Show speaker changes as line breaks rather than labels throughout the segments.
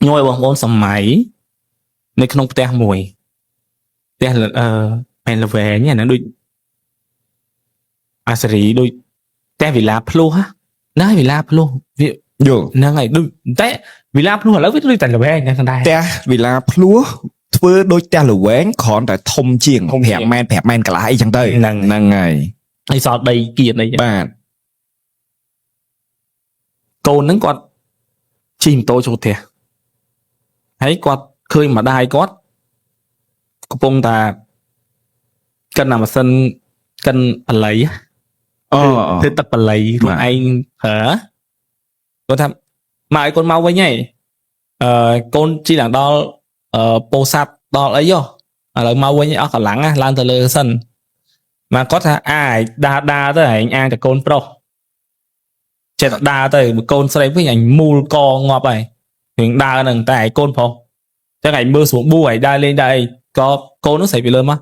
ខ្ញុំឲ្យបងប្អូនសម័យនៅក្នុងផ្ទះមួយផ្ទះអឺមែនល្វែងហ្នឹងដូចអាសេរីដូចផ្ទះវិឡាភ្លោះណាវិឡាភ្លោះវា
យល់
ហ្នឹងហើយដូចតែវិឡាភ្លោះឥឡូវវាដូចតែល្វែងហ្នឹងដែរ
ផ្ទះវិឡាភ្លោះធ្វើដូចផ្ទះល្វែងគ្រាន់តែធំជាង
ធំជាង
5ម៉ែត្រ5ម៉ែត្រកន្លះអីចឹងទៅ
ហ្នឹង
ហ្នឹងហើយ
ហើយសល់ដីគៀនអីចឹង
បាទ
កូនហ្នឹងគាត់ជិះម៉ូតូចូលផ្ទះហើយគាត់ឃើញម្ដាយគាត់កំពុងតែកិនអាម៉ាស៊ីនកិនបល័យ
អូ
ធ្វើទឹកបល័យខ្លួនឯងប្រើគាត់ថាម៉ែឲ្យកូនមកវិញហើយអឺកូនជិះឡើងដល់អឺពោធិ៍សាត់ដល់អីហ៎ឥឡូវមកវិញអស់កម្លាំងណាឡើងទៅលើសិនមកគាត់ថាអាយដើរដើរទៅឯងអាងតែកូនប្រុសចេះតែដើរទៅបើកូនស្រីវិញអញមូលកងាប់ហើយរឿងដើរហ្នឹងតែឯងកូនប្រុសចឹងឯងមើលស្រួលបួឯងដើរលេងដើរអីក៏កូននោះស្រីពីលើមក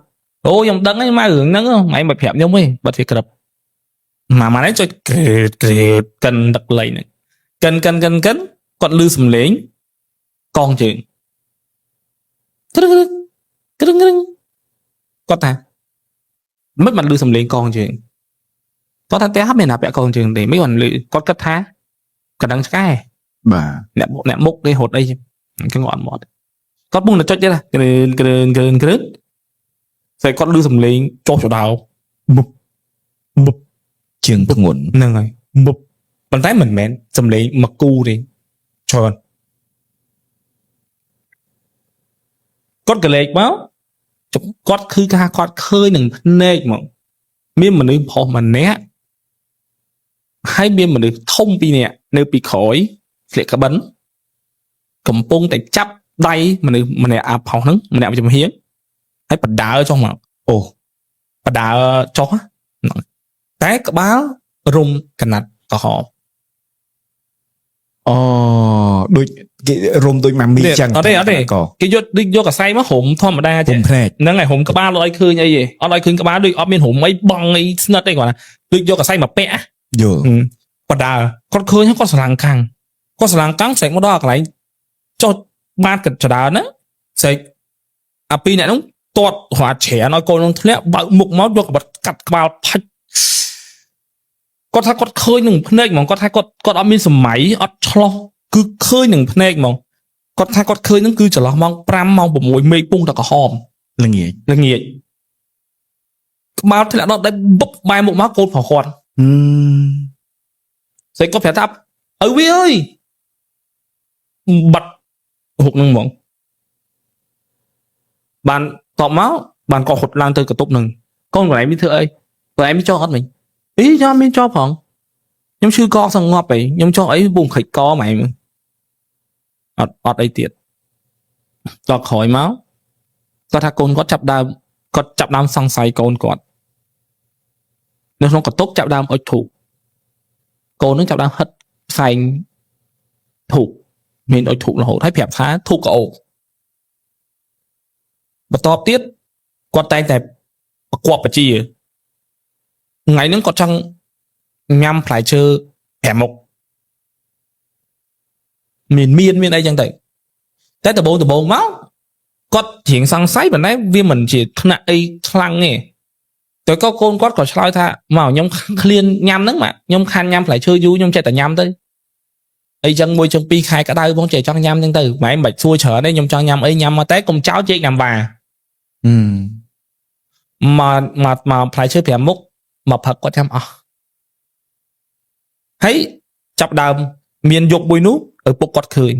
អូខ្ញុំដឹងហើយមករឿងហ្នឹងហ៎ឯងមិនប្រាប់ខ្ញុំទេបាត់វាក្រឹប ម៉ាម៉ានេះចុចក្រេតក្រេតកិនទឹកលៃហ្នឹងកិនកិនកិនកិនគាត់លឺសំឡេងកងជើងក្រឹងក្រឹងក្រឹងគាត់ថាមិនបានលឺសំឡេងកងជើងគាត់ថាផ្ទះអត់មានណាពាក់កងជើងទេមិនបានលឺគាត់គិតថាកណ្ដឹងឆ្កែ
បាទ
អ្នកអ្នកមុខគេរត់អីអញ្ចឹងគាត់អត់មកគាត់ពុំតែចុចទេណាក្រឿនក្រឿនក្រឿនក្រឿនស្អីគាត់លឺសំឡេងចុះចដៅបុបបុប
ជាងធ្ងន់
ហ្នឹងហើយបុបប៉ុន្តែមិនមែនសំឡេងមកគូទេច្រើនគាត់កលេចមកចុះគាត់គឺថាគាត់ឃើញនឹងភ្នែកមកមានមនុស្សប្រុសម្នាក់ហើយមានមនុស្សធំពីរនាក់នៅពីក្រោយស្លៀកក្បិនកំពុងតែចាប់ដៃមនុស្សម្នាក់អាផុសហ្នឹងម្នាក់ចំហៀងហើយបដើចុះមក
អូ
បដើចុះហ្នឹងតែក្បាលរុំកណាត់ក្រហម
អូដូចគេរុំដូចម៉ាមីចឹង
អត់ទេអត់ទេ
ក៏
គេយកដូចយកកសែងមករុំធម្មតាចេះ
រុំភ្នែក
ហ្នឹងហើយរុំក្បាលអត់ឲ្យឃើញអីទេអត់ឲ្យឃើញក្បាលដូចអត់មានរុំអីបងអីស្និទ្ធអីគាត់ណាដូចយកកសែងមកពាក់
យល់
បដើគាត់ឃើញហើយគាត់ស្រឡាំងកាំងគាត់ស្រឡាំងកាំងស្រែកមកដល់កន្លែងចុះបាតកចដើហ្នឹងស្រែកអាពីរអ្នកហ្នឹងទាត់រត់ច្រានឲ្យកូននឹងធ្លាក់បើកមុខមកយកកបិតកាត់ក្បាលផាច់គាត់ថាគាត់ឃើញនឹងភ្នែកហ្មងគាត់ថាគាត់គាត់អត់មានសម័យអត់ឆ្លោះគឺឃើញនឹងភ្នែកហ្មងគាត់ថាគាត់ឃើញហ្នឹងគឺចន្លោះម៉ោង5ម៉ោង6មេឃពុងតែក្រហម
ល្ងាច
ល្ងាចក្បាលធ្លាក់ដល់ដីបុកបែរមុខមកកូនប្រុសគាត់
ហឹម
ស្អីគាត់ប្រាប់ថាឪវាអើយបាត់ហុកនឹងហ្មងបានតបមកបានក៏ហត់ឡើងទៅកន្ទប់នឹងកូនកន្លែងមានធ្វើអីកន្លែងមានចោអត់មិញអីខ្ញុំអត់មានចោផងខ្ញុំឈឺកសងងាប់អីខ្ញុំចោអីពុំខិចកហ្មងអត់អត់អីទៀតដល់ក្រោយមកគាត់ថាកូនគាត់ចាប់ដើមគាត់ចាប់ដើមសង្ស័យកូនគាត់នៅក្នុងកន្ទប់ចាប់ដើមអុជធូប កូននឹងចាប់ដើមហិតផ្សែងធូបមានអុជធូបរហូតហើយប្រាប់ថាធូបក្អូបបន្ទាប់ទៀតគាត់តែងតែប្រកបបជាថ្ងៃហ្នឹងគាត់ចង់ញ៉ាំផ្លែឈើ5មុខមានមានមានអីចឹងទៅតែដំបូងដំបូងមកគាត់រៀងសង្ស័យប៉ុន្តែវាមិនជាថ្នាក់អីខ្លាំងទេតែក៏កូនគាត់ក៏ឆ្លើយថាមកខ្ញុំឃ្លានញ៉ាំហ្នឹងមកខ្ញុំខានញ៉ាំផ្លែឈើយូរខ្ញុំចេះតែញ៉ាំទៅអីចឹងមួយចឹងពីរខែក្តៅបងចេះចង់ញ៉ាំចឹងទៅម៉ែមិនបាច់សួរច្រើនទេខ្ញុំចង់ញ៉ាំអីញ៉ាំមកតែកុំចោលចេកញ៉ាំវ៉ា
ហឹម
មកមកមកផ្លែឈើ5មុខមកផឹកគាត់ចាំអស់ហើយចាប់ដើមមានយប់មួយនោះឪពុកគាត់ឃើញ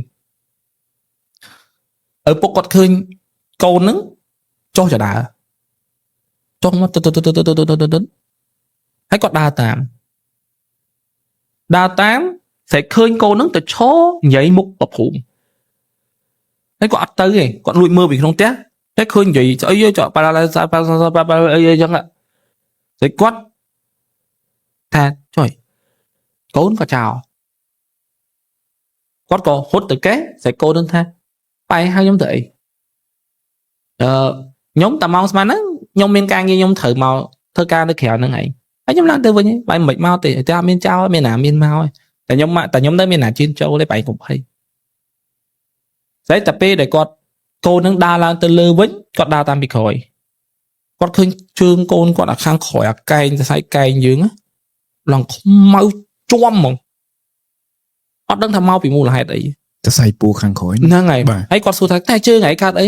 ឪពុកគាត់ឃើញកូនហ្នឹងចុះចដើចុះមកទៅទៅទៅទៅទៅទៅទៅហើយគាត់ដើរតាមដើរតាមស្អែកឃើញកូនហ្នឹងទៅឈរនិយាយមុខប្រភូមិហើយគាត់អត់ទៅទេគាត់លួចមើលពីក្នុងផ្ទះ តែឃើញនិយាយស្អីចောប៉ាឡាប៉ាឡាប៉ាឡាអីអីចឹងស្អីគាត់ថាចុយកូនក៏ចោលគាត់ក៏ហត់ទៅកេះស្អីកូននឹងថាបែហៅខ្ញុំទៅអីអឺខ្ញុំតែម៉ោងស្មានហ្នឹងខ្ញុំមានការងារខ្ញុំត្រូវមកធ្វើការនៅក្រៅហ្នឹងឯងហើយខ្ញុំឡើងទៅវិញបែមិនមកទេតែអត់មានចោលមានណាមានមកតែខ្ញុំតែខ្ញុំនៅមានណាជឿនចូលទេបែកុំភ័យ ស្អីតែពេលដែលគាត់កូននឹងដើរឡើងទៅលើវិញគាត់ដើរតាមពីក្រោយគាត់ឃើញជើងកូនគាត់អាខាងក្រោយអាកែងសរសៃកែងយើងណាឡើងខ្មៅជាំហ្មងអត់ដឹងថាមកពីមូលហេតុអី
សរសៃពូខាងក្រោយ
ហ្នឹងហើយ
បាទ
ហើយគាត់សួរថាតែជើងឯងកើតអី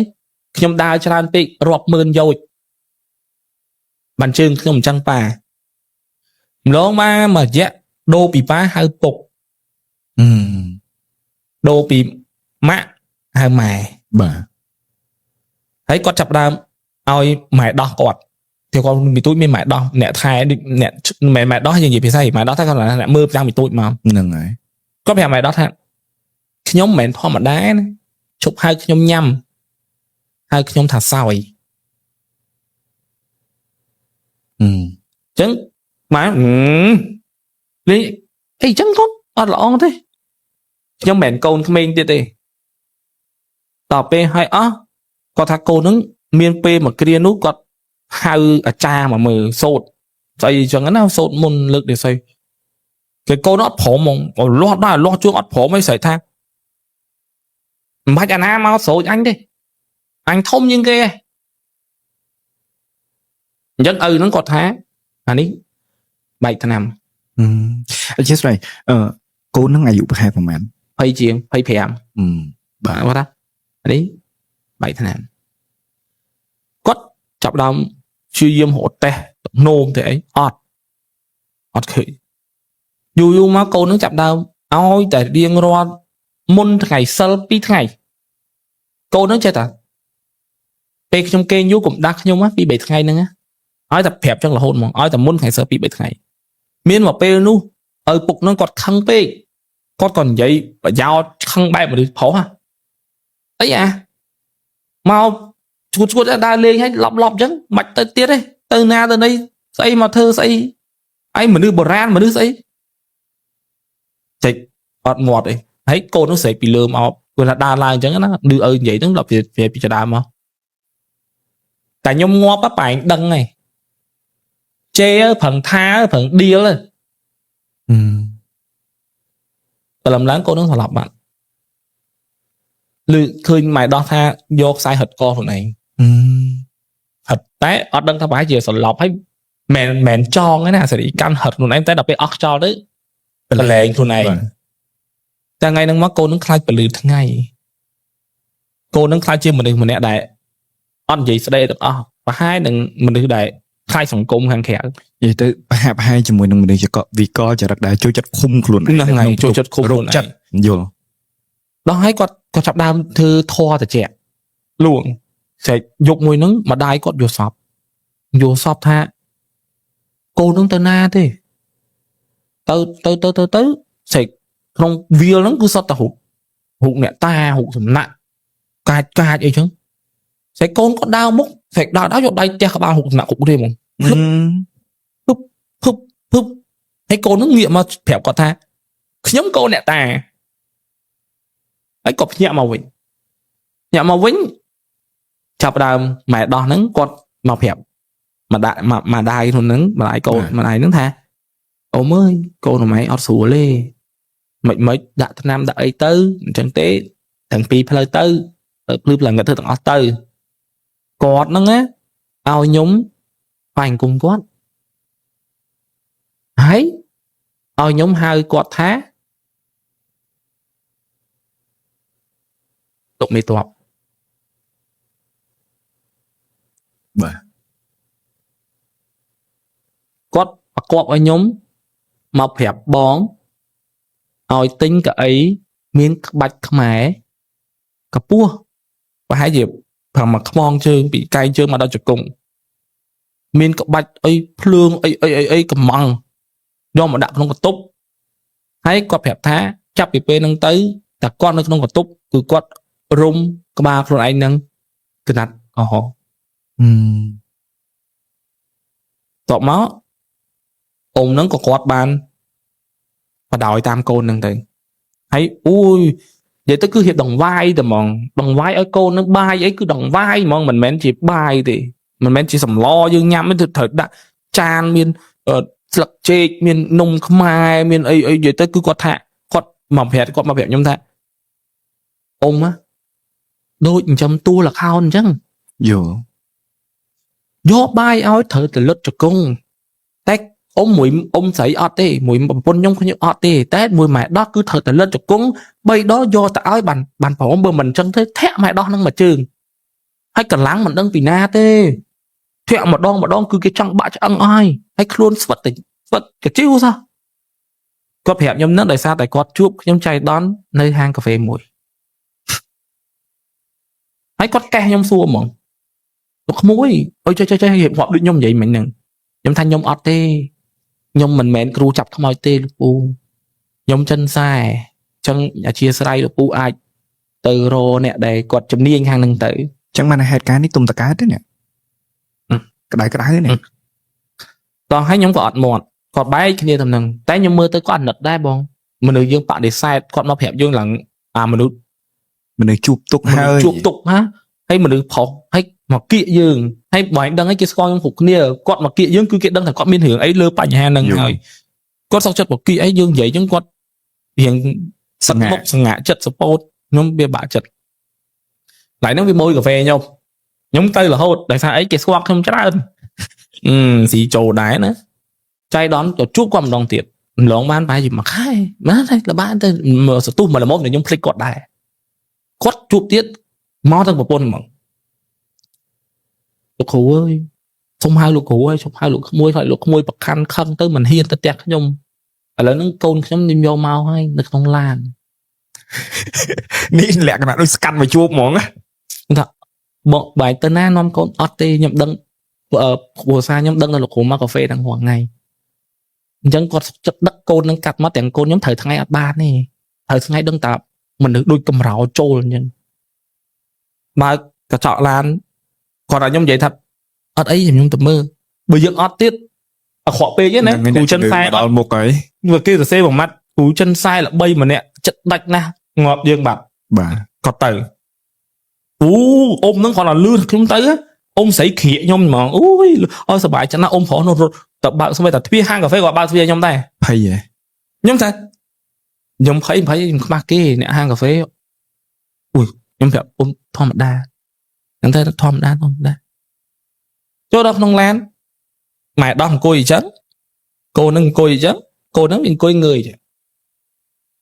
ខ្ញុំដើរច្រើនពេករាប់ម៉ឺនយោជបានជើងខ្ញុំអញ្ចឹងប៉ាម្លងមកមួយរយៈដូរពីប៉ាហៅពុក
អឺ
ដូរពីម៉ាក់ហៅម៉ែ
បាទ
ហើយគាត់ចាប់ផ្ដើមឲ្យម៉ែដោះគាត់ទីគាត់មីទូចមានម៉ែដោះអ្នកថែដូចអ្នកមិនមែនម៉ែដោះយើងនិយាយភាសាម៉ែដោះតែគាត់ថាអ្នកមើលចាំមីទូចមក
ហ្នឹងហើយ
គាត់ប្រាប់ម៉ែដោះថាខ្ញុំមិនមែនធម្មតាណាឈប់ហៅខ្ញុំញ៉ាំហៅខ្ញុំថាសោយ
អឺ
អញ្ចឹងម៉ែលេងអីចឹងកូនអត់ល្អទេខ្ញុំមិនមែនកូនក្មេងទៀតទេតទៅពេលហើយអស់គាត់ថាកូនហ្នឹងមានពេលមួយគ្រានោះគាត់ហៅអាចារ្យមកមើលសូត្រស្អីចឹងណាសូត្រមុនលើកនេះស្អីគេកូនអត់ព្រមហ្មងលាស់ដែរលាស់ជួងអត់ព្រមអីស្រែកថាមិនបាច់អាណាមកស្រូចអញទេអញធំជាងគេឯងអញ្ចឹងឪហ្នឹងគាត់ថាអានេះបែកថ្នាំ
អឺអធិស្ឋានអឺកូនហ្នឹងអាយុប្រហែលប្រហែល
20ជាង25
អឺ
បាទគាត់ថាអានេះបែកថ្នាំគាត់ចាប់ដើមព្យាយាមរត់តេស្តនោមទៅអីអត់អត់ឃើញយូរយូរមកកូននឹងចាប់ដើមឲ្យតែរៀងរាល់មុនថ្ងៃសិល2ថ្ងៃកូននឹងចេះតែពេលខ្ញុំគេងយូរកុំដាស់ខ្ញុំណាពី3ថ្ងៃហ្នឹងណាឲ្យតែប្រាប់ចឹងរហូតហ្មងឲ្យតែមុនថ្ងៃសិល2 3ថ្ងៃមានមកពេលនោះឪពុកនឹងគាត់ខឹងពេកគាត់ក៏និយាយប្រយោជន៍ខឹងបែបមនុស្សប្រុសហ៎អីអាមកឈួតឈួតដើរលេងឲ្យឡប់ឡប់ចឹងមិនទៅទៀតទេទៅណាទៅណីស្អីមកធ្វើស្អីឯងមនុស្សបុរាណមនុស្សស្អីចេចអត់មាត់អីហើយកូននោះស្រែកពីលើមកគាត់ថាដើរឡើងអញ្ចឹងណាឌឺឪនិយាយហ្នឹងដល់ពីពីចដើមមកតែខ្ញុំងាប់ប៉ែងដឹងហើយជេរប្រឹងថាប្រឹងឌៀល
អឺ
ព្រលឹមឡើងកូននឹងស្លាប់បាត់ឬឃើញម៉ែដោះថាយកខ្សែហិតកខ្លួនឯង
អឺ
ហិតតែអត់ដឹងថាប្រហែលជាស្លាប់ហើយមិនមិនចងទេណាសេរីកាន់ហិតខ្លួនឯងតែដល់ពេលអស់ខ្យល់ទៅប្រឡែងខ្លួនឯង
បាទ
តែថ្ងៃហ្នឹងមកកូននឹងខ្លាចពលឺថ្ងៃកូននឹងខ្លាចជាមនុស្សម្នាក់ដែលអត់និយាយស្ដីទាំងអស់ប្រហែលនឹងមនុស្សដែលខ្លាចសង្គមខាងក្រៅ
និយាយទៅប្រហាក់ប្រហែលជាមួយនឹងមនុស្សចកវិកលចរិតដែលចូលចិត្តឃុំខ្លួនឯង
ហ្នឹងហើយចូលចិត្តឃុំខ្លួនឯង
រោគចិត្តយល់
ដល់ហើយគាត់គាត់ចាប់ដើមធ្វើធរតិចលួងចែកយកមួយហ្នឹងម្ដាយគាត់យល់សពយល់សពថាកូនហ្នឹងទៅណាទេទៅទៅទៅទៅទៅចែកក្នុងវាលហ្នឹងគឺសុទ្ធតែរូបរូបអ្នកតារូបសំណាក់កាចកាចអីចឹងចែកកូនគាត់ដើរមុខចែកដើរដើរយកដៃផ្ទះក្បាលរូបសំណាក់គ្រប់គ្នាហ្មង ភឹបភឹបភឹបហើយកូនហ្នឹងងាកមកប្រាប់គាត់ថាខ្ញុំកូនអ្នកតាហើយក៏ភ្ញាក់មកវិញភ្ញាក់មកវិញចាប់ដើមម៉ែដោះហ្នឹងគាត់មកប្រាប់មកដាក់មកមកដាយខ្លួនហ្នឹងម្ដាយកូនម្ដាយហ្នឹងថាអូមើយកូនម៉ែអត់ស្រួលទេមិនមិនដាក់ថ្នាំដាក់អីទៅអញ្ចឹងទេទាំងពីរផ្លូវទៅទៅភ្លឺផ្លូវងឹតធ្វើទាំងអស់ទៅគាត់ហ្នឹងណាឲ្យខ្ញុំបាញ់គុំគាត់ ហើយឲ្យខ្ញុំហៅគាត់ថាលោកមេតប
បាទ
គាត់ប្រកបឲ្យខ្ញុំមកប្រាប់បងឲ្យទិញកៅអីមានក្បាច់ខ្មែរកពស់ប្រហែលជាប្រហែលមួយខ្មងជើងពីកែងជើងមកដល់ជង្គង់មានក្បាច់អីភ្លើងអីអីអីអីកំងយកមកដាក់ក្នុងកន្ទប់ហើយគាត់ប្រាប់ថាចាប់ពីពេលហ្នឹងទៅតែគាត់នៅក្នុងកន្ទប់គឺគាត់រុំក្បាលខ្លួនឯងនឹងកណាត់ក្រហម
អឺ
តបមកអ៊ំហ្នឹងក៏គាត់បានបដោយតាមកូនហ្នឹងទៅហើយអូយនិយាយទៅគឺរៀបដង្វាយតែហ្មងដង្វាយឲ្យកូនហ្នឹងបាយអីគឺដង្វាយហ្មងមិនមែនជាបាយទេមិនមែនជាសម្លយើងញ៉ាំទេត្រូវដាក់ចានមានស្លឹកចេកមាននំខ្មែរមានអីអីនិយាយទៅគឺគាត់ថាគាត់មកប្រាប់គាត់មកប្រាប់ខ្ញុំថាអ៊ំណា ដូចចិញ្ចឹមតួល្ខោនអញ្ចឹង
យល់
យកបាយឲ្យត្រូវតែលុតជង្គង់តែអ៊ំមួយអ៊ំស្រីអត់ទេមួយប្រពន្ធខ្ញុំខ្ញុំអត់ទេតែមួយម៉ែដោះគឺត្រូវតែលុតជង្គង់បីដងយកទៅឲ្យបានបានព្រមបើមិនអញ្ចឹងទេធាក់ម៉ែដោះនឹងមួយជើងហើយកម្លាំងមិនដឹងពីណាទេធាក់ម្ដងម្ដងគឺគេចង់បាក់ឆ្អឹងអស់ហើយហើយខ្លួនស្វិតតិចស្វិតកជីវសោះគាត់ប្រាប់ខ្ញុំនឹងដោយសារតែគាត់ជួបខ្ញុំចៃដន្យនៅហាងកាហ្វេមួយហើយគាត់កេះខ្ញុំសួរហ្មង លោកក្មួយអុយចេះចេះចេះរៀបរាប់ដូចខ្ញុំនិយាយមិញហ្នឹងខ្ញុំថាខ្ញុំអត់ទេខ្ញុំមិនមែនគ្រូចាប់ខ្មោចទេលោកពូខ្ញុំចិនខ្សែអញ្ចឹងអធិស្ឋានលោកពូអាចទៅរកអ្នកដែលគាត់ជំនាញខាងហ្នឹងទៅ
ចឹងបានហេតុការណ៍នេះទុំតកើតទេនេះក្តៅក្តៅនេះ
តោះហើយខ្ញុំក៏អត់មាត់គាត់បែកគ្នាទៅហ្នឹងតែខ្ញុំមើលទៅគាត់អាណិតដែរបងមនុស្សយើងបដិសេធគាត់មកប្រាប់យើងឡើងអាមនុស្ស
មនុស្សជួបទុកហើយ
ជួបទុកណាហើយមនុស្សប្រុសហើយមកគៀកយើងហើយបើឯងដឹងហើយគេស្គាល់ខ្ញុំគ្រប់គ្នាគាត់មកគៀកយើងគឺគេដឹងថាគាត់មានរឿងអីលើបញ្ហាហ្នឹងហើយគាត់សុកចិត្តមកគៀកអីយើងនិយាយចឹងគាត់រៀងសឹកមុខសង្ហាចិត្តសពោតខ្ញុំវាបាក់ចិត្តឡៃហ្នឹងវាម៉ួយកាហ្វេខ្ញុំខ្ញុំទៅរហូតដោយសារអីគេស្គាល់ខ្ញុំច្រើនអឺស៊ីចូលដែរណាចៃដន្យក៏ជួបគាត់ម្ដងទៀតម្លងបានប្រហែលជាមួយខែបានតែលបានទៅសន្ទុះមកល្មមខ្ញុំភ្លេចគាត់ដែរគាត់ជួបទៀតមកទាំងប្រពន្ធហ្មងលោកគ្រូអើយសុំហៅលោកគ្រូអើយសុំហៅលោកក្មួយហើយលោកក្មួយប្រកាន់ខឹងទៅមិនហ៊ានទៅផ្ទះខ្ញុំឥឡូវហ្នឹងកូនខ្ញុំខ្ញុំយកមកហើយនៅក្នុងឡាន
នេះលក្ខណៈដូចស្កាត់មកជួបហ្មង
ខ្ញុំថាបងបែរទៅណានាំកូនអត់ទេខ្ញុំដឹងគ្រួសារខ្ញុំដឹងដល់លោកគ្រូមកកាហ្វេទាំងរាល់ថ្ងៃអញ្ចឹងគាត់ចិត្តដឹកកូននឹងកាត់មកទាំងកូនខ្ញុំត្រូវថ្ងៃអត់បានទេត្រូវថ្ងៃដឹងតាមនុស្សដូចកម្រោចូលអញ្ចឹងបើកញ្ចក់ឡានគាត់ឲ្យខ្ញុំនិយាយថាអត់អីខ្ញុំទៅមើលបើយើងអត់ទៀតអាក្រក់ពេកទេណាគ្រូចិនខ្សែ
ដល់មុខហើយ
វាគេសរសេរមួយម៉ាត់គ្រូចិនខ្សែល្បីម្នាក់ចិត្តដាច់ណាស់ងាប់យើងបាត់
បាទ
គាត់ទៅអូអ៊ំហ្នឹងគាត់ដល់លឺខ្ញុំទៅអ៊ំស្រីក្រៀកខ្ញុំហ្មងអូយអើសប្បាយចិត្តណាស់អ៊ំប្រុសនោះរត់ទៅបើកស្វីតែទ្វារហាងកាហ្វេគាត់បើកទ្វារខ្ញុំដែរ
ភ័យហ៎
ខ្ញុំថាខ្ញុំភ័យភ័យខ្ញុំខ្មាស់គេអ្នកហាងកាហ្វេអូយខ្ញុំប្រាប់អ៊ំធម្មតាខ្ញុំថាធម្មតាធម្មតាចូលដល់ក្នុងឡានម៉ែដោះអង្គុយអញ្ចឹងកូននឹងអង្គុយអញ្ចឹងកូននឹងវាអង្គុយងើយអញ្ចឹង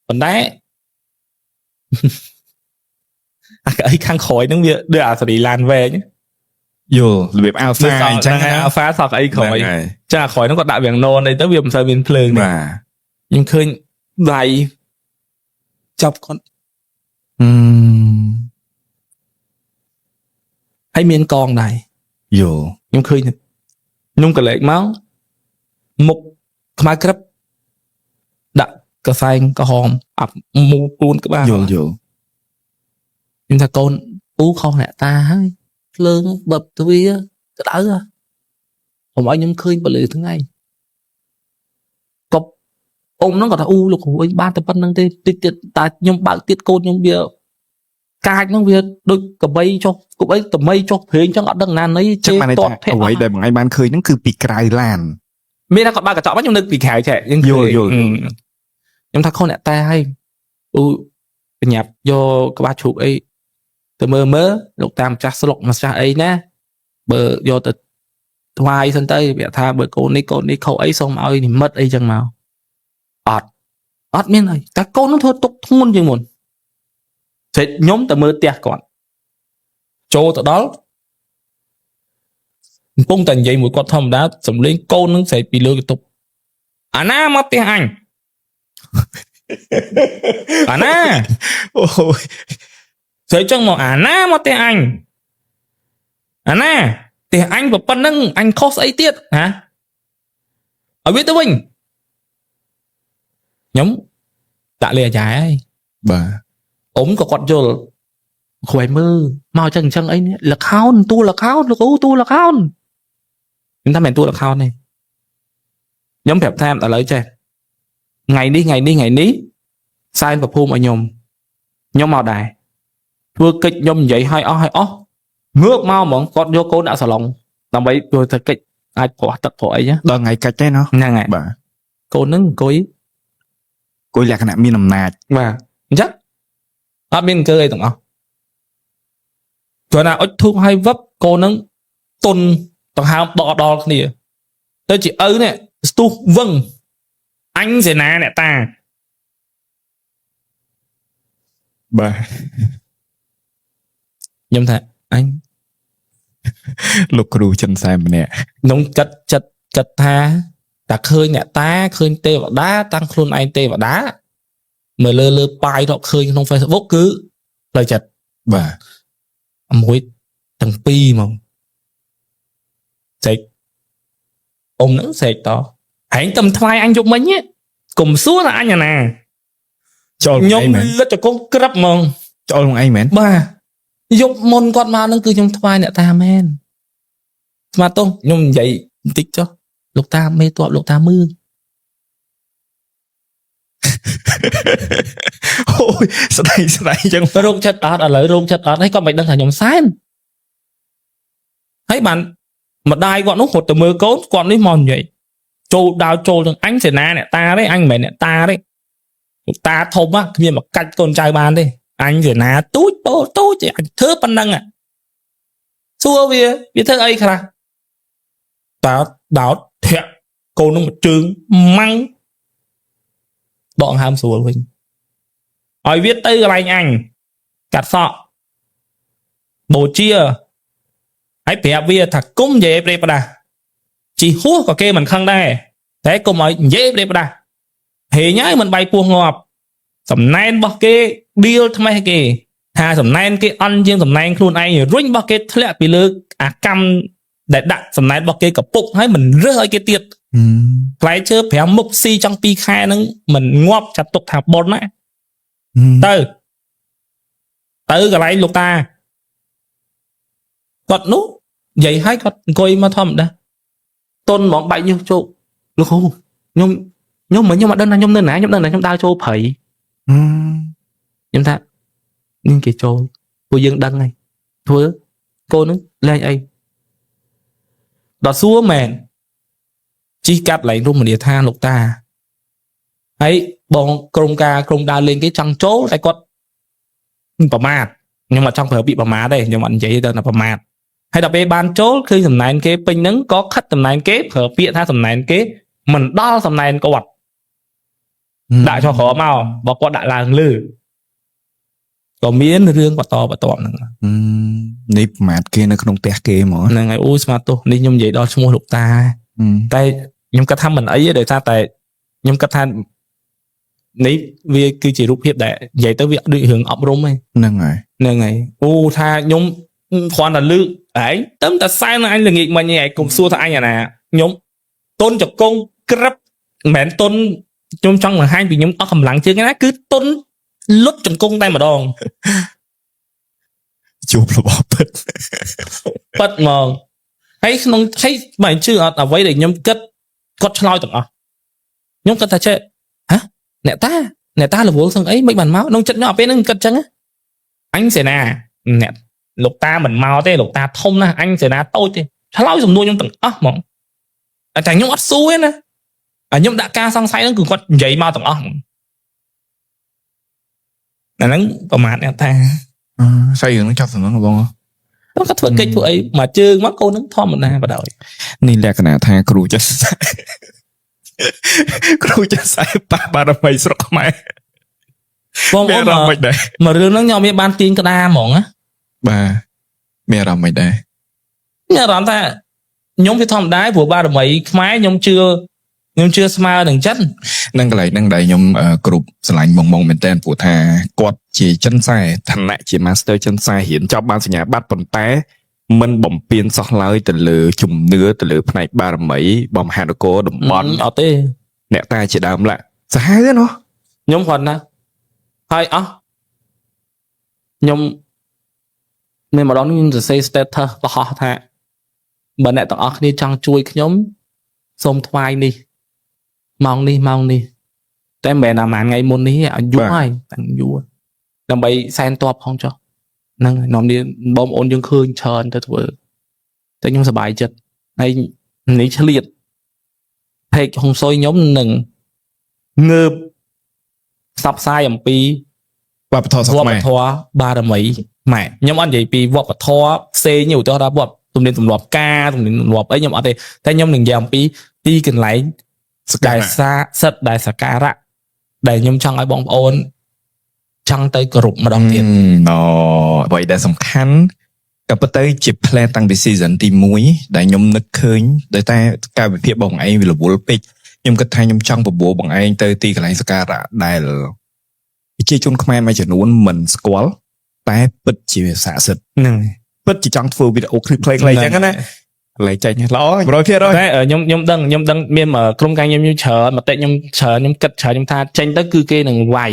ប៉ុន្តែអាកៅអីខាងក្រោយហ្នឹងវាដូចអាសេរីឡានវែង
យល់របៀប alpha អញ្ចឹង
ណាអាហ្វាសក់កៅអីក្រោយចាក្រោយហ្នឹងគាត់ដាក់វាំងននអីទៅវាមិនសូវមានភ្លើងទេ
បាទ
ខ្ញុំឃើញដៃចាប់គាត់
អឺ
ហើយមានកងដៃ
យល់
ខ្ញុំឃើញខ្ញុំក៏លេចមកមុខខ្មៅក្រឹបដាក់កសែងក្រហមអាប់មូខ្លួនក្បាល
យល់យល់
ខ្ញុំថាកូនពូខុសអ្នកតាហើយភ្លើងបបទ្វារក្តៅហ៎កុំឲ្យខ្ញុំឃើញពលឺថ្ងៃកប់អ៊ំហ្នឹងគាត់ថាអូលោកគ្រូអីបានតែប៉ុណ្្នឹងទេតិចទៀតតែខ្ញុំបើកទៀតកូនខ្ញុំវាកាចហ្នឹងវាដូចកបីចុះកបីតមីចុះព្រេងចឹងអត់ដឹងណាណី
ចឹងបានន័យថាអ្វីដែលបងឯងបានឃើញហ្នឹងគឺពីក្រៅឡាន
មានតែគាត់បើកកញ្ចក់មកខ្ញុំនឹកពីក្រៅចេះខ្ញុំ
យល់យល់
ខ្ញុំថាខុសអ្នកតាហើយអូបញ្ញាប់យកក្បាលជ្រូកអីទៅមើលមើលលោកតាមម្ចាស់ស្លុកម្ចាស់អីណាបើយកទៅថ្វាយសិនទៅវាថាបើកូននេះកូននេះខុសអីសូមឲ្យនិមិត្តអីចឹងមកអត់អត់មានអីតែកូននោះធ្វើទុកធ្ងន់ជាងមុនស្អិចខ្ញុំទៅមើលផ្ទះគាត់ចូលទៅដល់កំពុងតែនិយាយមួយគាត់ធម្មតាសំលេងកូននឹងស្រែកពីលើកន្ទប់អាណាមកផ្ទះអញ អាណា
អូយ
ស្រីចឹងមកអាណាមកផ្ទះអញអាណាផ្ទះអញប៉ុណ្្នឹងអញខុសស្អីទៀតហ៎ឲ្យវាទៅវិញខ្ញុំដាក់លេអាយ៉ែហើយ
បាទ
អ៊ំក៏គាត់យល់ខ្វែមើលមកចឹងចឹងអីនេះលខោនតួលខោនលោកគ្រូតួលខោនខ្ញុំថាមិនមែនតួលខោនទេខ្ញុំប្រាប់ថាឥឡូវចេះថ្ងៃនេះថ្ងៃនេះថ្ងៃនេះសែនប្រភូមិឲ្យខ្ញុំខ្ញុំមកដែរធ្វើកិច្ចខ្ញុំនិយាយឲ្យអស់ឲ្យអស់ងើបមកហ្មងគាត់យកកូនដាក់សាឡុងដើម្បីធ្វើធ្វើកិច្ចអាចប្រោះទឹកប្រោះអីណា
ដល់ថ្ងៃកាច់ទេណោះ
ហ្នឹងហើយ
បាទ
កូនហ្នឹងអង្គុយ
គួយលក្ខណៈមានអំណាច
បាទអញ្ចឹងអត់មានអង្គើអីទាំងអស់ គ្រាន់តែអុចធូបឲ្យវឹបកូនហ្នឹងតុនដង្ហើមដកដល់គ្នាទៅជាឪនេះស្ទុះវឹងអញសេនាអ្នកតា
បាទ
ខ្ញុំថាអញ
លោកគ្រូចិនសែម្នាក់
ខ្ញុំគិតចិត្តគិតថាតែឃើញអ្នកតាឃើញទេវតាតាំងខ្លួនឯងទេវតាមើលលើលើប៉ាយរកឃើញក្នុង Facebook គឺផ្លូវចិត្ត
បាទ
មួយទាំងពីរហ្មងស្រែកអ៊ំហ្នឹងស្រែកតហែងតំថ្លៃអញយប់មិញនេះកុំសួរថាអញអាណា
ចូល
ខ្ញុំ
ឯងមែន
លិតចកងក្រឹបហ្មង
ចូលក្នុងឯងមែន
បាទយប់មុនគាត់មកហ្នឹងគឺខ្ញុំថ្វាយអ្នកតាមែនស្មាតោះខ្ញុំនិយាយបន្តិចចុះលោកតាមេតបលោកតាមើល
អូយស្ដីស្ដីអញ្ចឹង
រោគចិត្តអត់ឥឡូវរោគចិត្តអត់ហើយគាត់មិនដឹងថាខ្ញុំសែនហើយបានម្ដាយគាត់នោះរត់ទៅមើលកូនគាត់នេះមកនិយាយចូលដើរចូលទាំងអញសេនាអ្នកតាទេអញមិនមែនអ្នកតាទេលោកតាធំហ៎គ្មានមកកាច់កូនចៅបានទេអញសេនាទូចពោទូចទេអញធ្វើប៉ុណ្ណឹងហ៎សួរវាវាធ្វើអីខ្លះតើដោតធាក់កូននឹងមួយជើងម៉ាំងដកហើមស្រួលវិញឲ្យវាទៅកន្លែងអញកាត់សក់បូជាហើយប្រាប់វាថាគុំនិយាយប្រេផ្ដាស់ជីហួសក៏គេមិនខឹងដែរតែគុំឲ្យនិយាយប្រេផ្ដាស់ហេញហើយមិនបាយពោះងាប់សំណែនរបស់គេឌៀលថ្មេះគេថាសំណែនគេអន់ជាងសំណែនខ្លួនឯងរុញរបស់គេធ្លាក់ពីលើអាកម្មដែលដាក់សំណែនរបស់គេកពុកហើយមិនរើសឲ្យគេទៀតផ្លែឈើ5មុខស៊ីចង់2ខែហ្នឹងមិនងាប់ចាត់ទុកថាបុណ្យណាទៅទៅកន្លែងលោកតាគាត់នោះនិយាយឲ្យគាត់អង្គុយមកធម្មតាតុនហ្មងបែកញើសជោគលោកគ្រូខ្ញុំខ្ញុំមិនខ្ញុំអត់ដឹងថាខ្ញុំនៅណាខ្ញុំដឹងថាខ្ញុំដើរចូលព្រៃខ្ញុំថានេះគេចូលពួកយើងដឹងហើយធ្វើកូនហ្នឹងលែងអីដល់សួរមែនជីកកាត់ឡែងរមណីយដ្ឋានលោកតាហើយបងក្រុមការក្រុមដើរលេងគេចង់ចូលតែគាត់ប្រមាថខ្ញុំអត់ចង់ប្រើពាក្យប្រមាថទេខ្ញុំអត់និយាយទៅថាប្រមាថហើយដល់ពេលបានចូលឃើញសំណែនគេពេញហ្នឹងក៏ខិតតំណែងគេប្រើពាក្យថាសំណែនគេមិនដល់សំណែនគាត់ដាក់ចុះក្រោមមកបើគាត់ដាក់ឡើងលើក៏មានរឿងបន្តបន្ទាប់ហ្នឹង
នេះប្រមាថគេនៅក្នុងផ្ទះគេហ្មង
ហ្នឹងហើយអូយស្មាតទោសនេះខ្ញុំនិយាយដល់ឈ្មោះលោកតាតែខ្ញុំគិតថាមិនអីទេដោយសារតែខ្ញុំគិតថានេះវាគឺជារូបភាពដែលនិយាយទៅវាដូចរឿងអប់រំឯង
ហ្នឹងហើយ
ហ្នឹងហើយអូថាខ្ញុំគ្រាន់តែលើកឯងទៅតែសែនអញល្ងាចមិញឯងកុំសួរថាអញអាណាខ្ញុំតុនចកងក្រឹបមិនមែនតុនខ្ញុំចង់បង្ហាញពីខ្ញុំអស់កម្លាំងជាងណាគឺតុនលុតចង្គង់តែម្ដង
ជួបរបស់ពិត
ប៉ិតហ្មងហើយក្នុងហើយបើជឿអត់អ្វីដែលខ្ញុំគិតគាត់ឆ្លើយទាំងអស់ខ្ញុំគិតថាចេះហ៎អ្នកតាអ្នកតារវល់សឹងអីមិនបានមកក្នុងចិត្តខ្ញុំអាពេលហ្នឹងគិតចឹងណាអញសេនាអ្នកលោកតាមិនមកទេលោកតាធំណាស់អញសេនាតូចទេឆ្លើយសំណួរខ្ញុំទាំងអស់ហ្មងតែខ្ញុំអត់សួរទេណាអាខ្ញុំដាក់ការសង្ស័យហ្នឹងគឺគាត់និយាយមកទាំងអស់ហ្មងអាហ្នឹងប្រមាថអ្នកតា
ស្អីរឿងហ្នឹងចាប់សំណងបង
គាត់ធ្វើកិច្ចធ្វើអីមកជើងមកកូនហ្នឹងធម្មតាបដ ாய்
នេះលក្ខណៈថាគ្រូចេះសែគ្រូចេះសែប៉ះបារមីស្រុកខ្មែរ មាន
បងប្អូន
អារម្មណ៍មិនដែរ
មករឿងហ្នឹងខ្ញុំមានបានទាញក្តារហ្មងណា
បាទមានអារម្មណ៍មិនដែរ
មានអារម្មណ៍ថាខ្ញុំវាធម្មតាព្រោះបារមីខ្មែរខ្ញុំជឿខ្ញុំជឿស្មើនឹងចិន
នឹងកន្លែងហ្នឹងដែលខ្ញុំគ្រប់ស្រឡាញ់បងបងមែនតើព្រោះថាគាត់ជាចិនសែឋានៈជា Master ចិនសែរៀនចប់បានសញ្ញាបត្រប៉ុន្តែមិនបំពេញសោះឡើយទៅលើជំនឿទៅលើផ្នែកបារមីបំហានគរតំបន់
អត់ទេ
អ្នកតាជាដើមឡាក់សាហាវទេណោះ
ខ្ញុំគ្រាន់ណាហើយអស់ខ្ញុំមានម្ដងនេះខ្ញុំសរសេរ status បង្ហោះថាបើអ្នកទាំងអស់គ្នាចង់ជួយខ្ញុំសូមថ្វាយនេះម៉ោងនេះម៉ោងនេះតែមិនមែនតែប្រហែលថ្ងៃមុននេះទេឲ្យយូរហើយតាំងយូរដើម្បីសែនតបផងចុះហ្នឹងហើយនាំនេះបងប្អូនយើងឃើញច្រើនទៅធ្វើតែខ្ញុំសប្បាយចិត្តហើយនេះឆ្លៀត page ហុងស៊ុយខ្ញុំនឹងងើបផ្សព្វផ្សាយអំពី
វប្បធម៌ស្រុក
វប្ប
ខ្មែរ
ធម៌បារមីខ្មែរខ្ញុំអត់និយាយពីវប្បធម៌ផ្សេងទេឧទាហរណ៍ថាវប្បទំនៀមទម្លាប់ការទំនៀមទម្លាប់អីខ្ញុំអត់ទេតែខ្ញុំនឹងនិយាយអំពីទីកន្លែង
សក្ការៈ
ដែលសាសិទ្ធដែលសក្ការៈដែលខ្ញុំចង់ឲ្យបងប្អូនចង់ទៅគោរពម្ដងទៀត
ណអ្វីដែលសំខាន់ក៏ប៉ុន្តែជា plan តាំងពី season ទី1ដែលខ្ញុំនឹកឃើញដោយតែកាលវិភាគបងឯងវារវល់ពេកខ្ញុំគិតថាខ្ញុំចង់បបួលបងឯងទៅទីកន្លែងសក្ការៈដែលប្រជាជនខ្មែរមួយចំនួនមិនស្គាល់តែពិតជាស័ក្តិសិទ្ធិ
ហ្នឹង
ពិតជាចង់ធ្វើវីដេអូឃ្លីបខ្លីៗអញ្ចឹងណាលេចេញល្អ100%
តែខ្ញុំដឹងខ្ញុំដឹងមានក្រុមការងារខ្ញុំច្រើនមតិខ្ញុំច្រើនខ្ញុំគិតច្រើនខ្ញុំថាចេញទៅគឺគេនឹងវាយ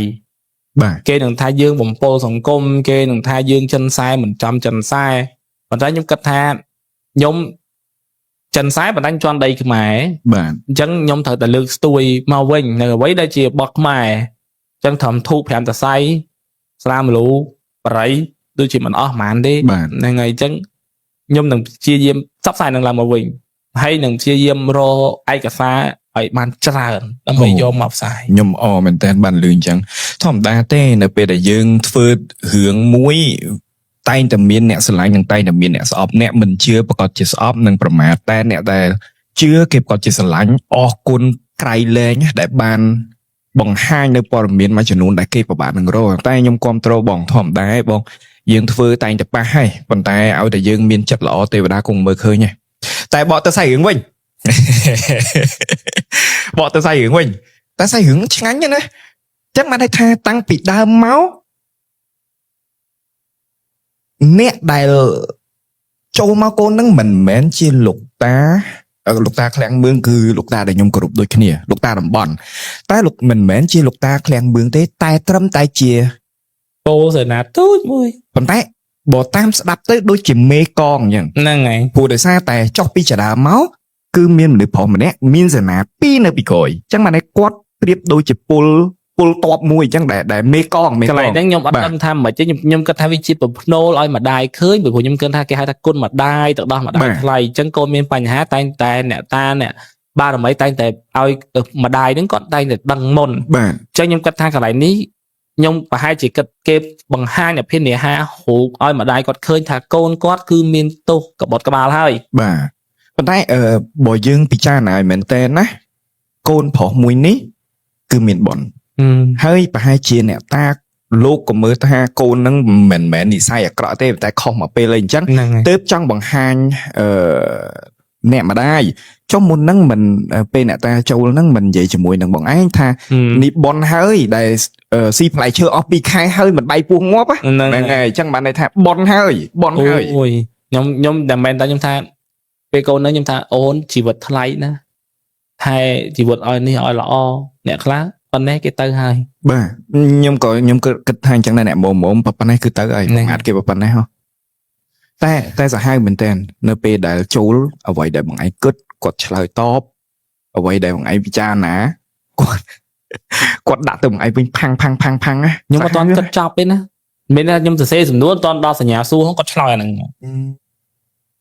បាទ
គេនឹងថាយើងបំពុលសង្គមគេនឹងថាយើងចិនសែមិនចំចិនសែប៉ុន្តែខ្ញុំគិតថាខ្ញុំចិនសែប៉ុន្តែខ្ញុំជន់ដីខ្មែរ
បាទ
អញ្ចឹងខ្ញុំត្រូវតែលើកស្ទួយមកវិញនៅអ្វីដែលជារបស់ខ្មែរអញ្ចឹងត្រឹមធូប5តសៃស្រាមលូបរិយដូចជាមិនអស់ហ្មងទេ
បាទ
ហ្នឹងហើយអញ្ចឹងខ្ញុំនឹងព្យាយាមផ្សព្វផ្សាយនឹងឡើងមកវិញហើយនឹងព្យាយាមរកឯកសារឲ្យបានច្រើនដើម្បីយកមកផ្សាយ
ខ្ញុំអមែនតើបានលឺអញ្ចឹងធម្មតាទេនៅពេលដែលយើងធ្វើរឿងមួយតែងតែមានអ្នកស្រឡាញ់និងតែងតែមានអ្នកស្អប់អ្នកមិនជឿប្រកាសជាស្អប់និងប្រមាថតែអ្នកដែលជឿគេប្រកាសជាស្រឡាញ់អរគុណក្រៃលែងដែលបានបង្ហាញនៅព័ត៌មានមួយចំនួនដែលគេពិបាកនឹងរកតែខ្ញុំគ្រប់គ្រងបងធម្មតាឯងបងយើងធ្វើតែងតែប៉ះហើយប៉ុន្តែឲ្យតែយើងមានចិត្តល្អទេវតាគង់មើលឃើញហើយតែបកទៅសាច់រឿងវិញ បកទៅសាច់រឿងវិញតែសាច់រឿងឆ្ងាញ់ណាស់ណាចឹងបានន័យថាតាំងពីដើមមកអ្នកដែលចូលមកកូនហ្នឹងមិនមែនជាលោកតាលោកតាឃ្លាំងមឿងគឺលោកតាដែលខ្ញុំគោរពដូចគ្នាលោកតាតំបន់តែលោកមិនមែនជាលោកតាឃ្លាំងមឿងទេតែត្រឹមតែជា
ពោសេនាទូចមួយ
ប៉ុន្តែបើតាមស្ដាប់ទៅដូចជាមេកងអញ្ចឹង
ហ្នឹងហើយ
ព្រោះដោយសារតែចុះពីចដើមមកគឺមានមនុស្សប្រុសម្នាក់មានសេនាពីរនៅពីក្រោយអញ្ចឹងបានន័យគាត់ប្រៀបដូចជាពលពលតបមួយអញ្ចឹងដែលដែលមេកងមេ
ក
កង
ន្លែងហ្នឹងខ្ញុំអត់
បាទ
ដឹងថាមិនទេខ្ញុំគិតថាវាជាប្រភ្នូលឲ្យម្ដាយឃើញព្រោះខ្ញុំគិតថាគេហៅថាគុណម្ដាយទៅដោះម្ដាយថ្លៃអញ្ចឹងកូនមានបញ្ហាតែងតែអ្នកតាអ្នកបារមីតែងតែឲ្យម្ដាយហ្នឹងគាត់តែងតែដឹងមុន
បាទ
អញ្ចឹងខ្ញុំគិតថាកន្លែងនេះខ្ញុំប្រហែលជាគិតគេបង្ហាញអភិនិហារូបឲ្យម្ដាយគាត់ឃើញថាកូនគាត់គឺមានទោសកបត់ក្បាលហើយ
បាទប៉ុន្តែអឺបើយើងពិចារណាឲ្យមែនតើណាកូនប្រុសមួយនេះគឺមានបុណ្យហើយប្រហែលជាអ្នកតាលោកក៏មើលថាកូនហ្នឹងមិនមែននិស័យអាក្រក់ទេតែខុសមកពេលអីអញ្ចឹង
ហ្នឹងហើយ
ទើបចង់បង្ហាញអឺអ្នកម្ដាយចុះមុនហ្នឹងមិនពេលអ្នកតាចូលហ្នឹងមិននិយាយជាមួយនឹងបងឯងថានេះប៉ុនហើយដែលស៊ីផ្លែឈើអស់2ខែហើយមិនបាយពោះងាប់
ហ្នឹង
ហ្នឹងហើយអញ្ចឹងបានន័យថាប៉ុនហើយប៉ុនហើយ
អូយខ្ញុំតែមែនតើខ្ញុំថាពេលកូនហ្នឹងខ្ញុំថាអូនជីវិតថ្លៃណាថែជីវិតឲ្យនេះឲ្យល្អអ្នកខ្លះប៉ុណ្ណេះគេទៅហើយ
បាទខ្ញុំក៏ខ្ញុំគិតថាអញ្ចឹងដែរអ្នកមុំមុំប៉ុណ្ណេះគឺទៅហើយ
ហ្នឹង
អាចគេប៉ុណ្ណេះហ៎តែតែសាហាវមែនតើនៅពេលដែលចូលអ្វីដែលបងឯងគិតគាត់ឆ្លើយតបអ្វីដែលបងឯងពិចារណាគាត់គាត់ដាក់ទៅបងឯងវិញផាំងផាំងផាំងផាំងណា
ខ្ញុំអត់ទាន់គិតចប់ទេណាមានតែខ្ញុំសរសេរសំណួរអត់ទាន់ដល់សញ្ញាសួរហ្នឹងគាត់ឆ្លើយអាហ្នឹង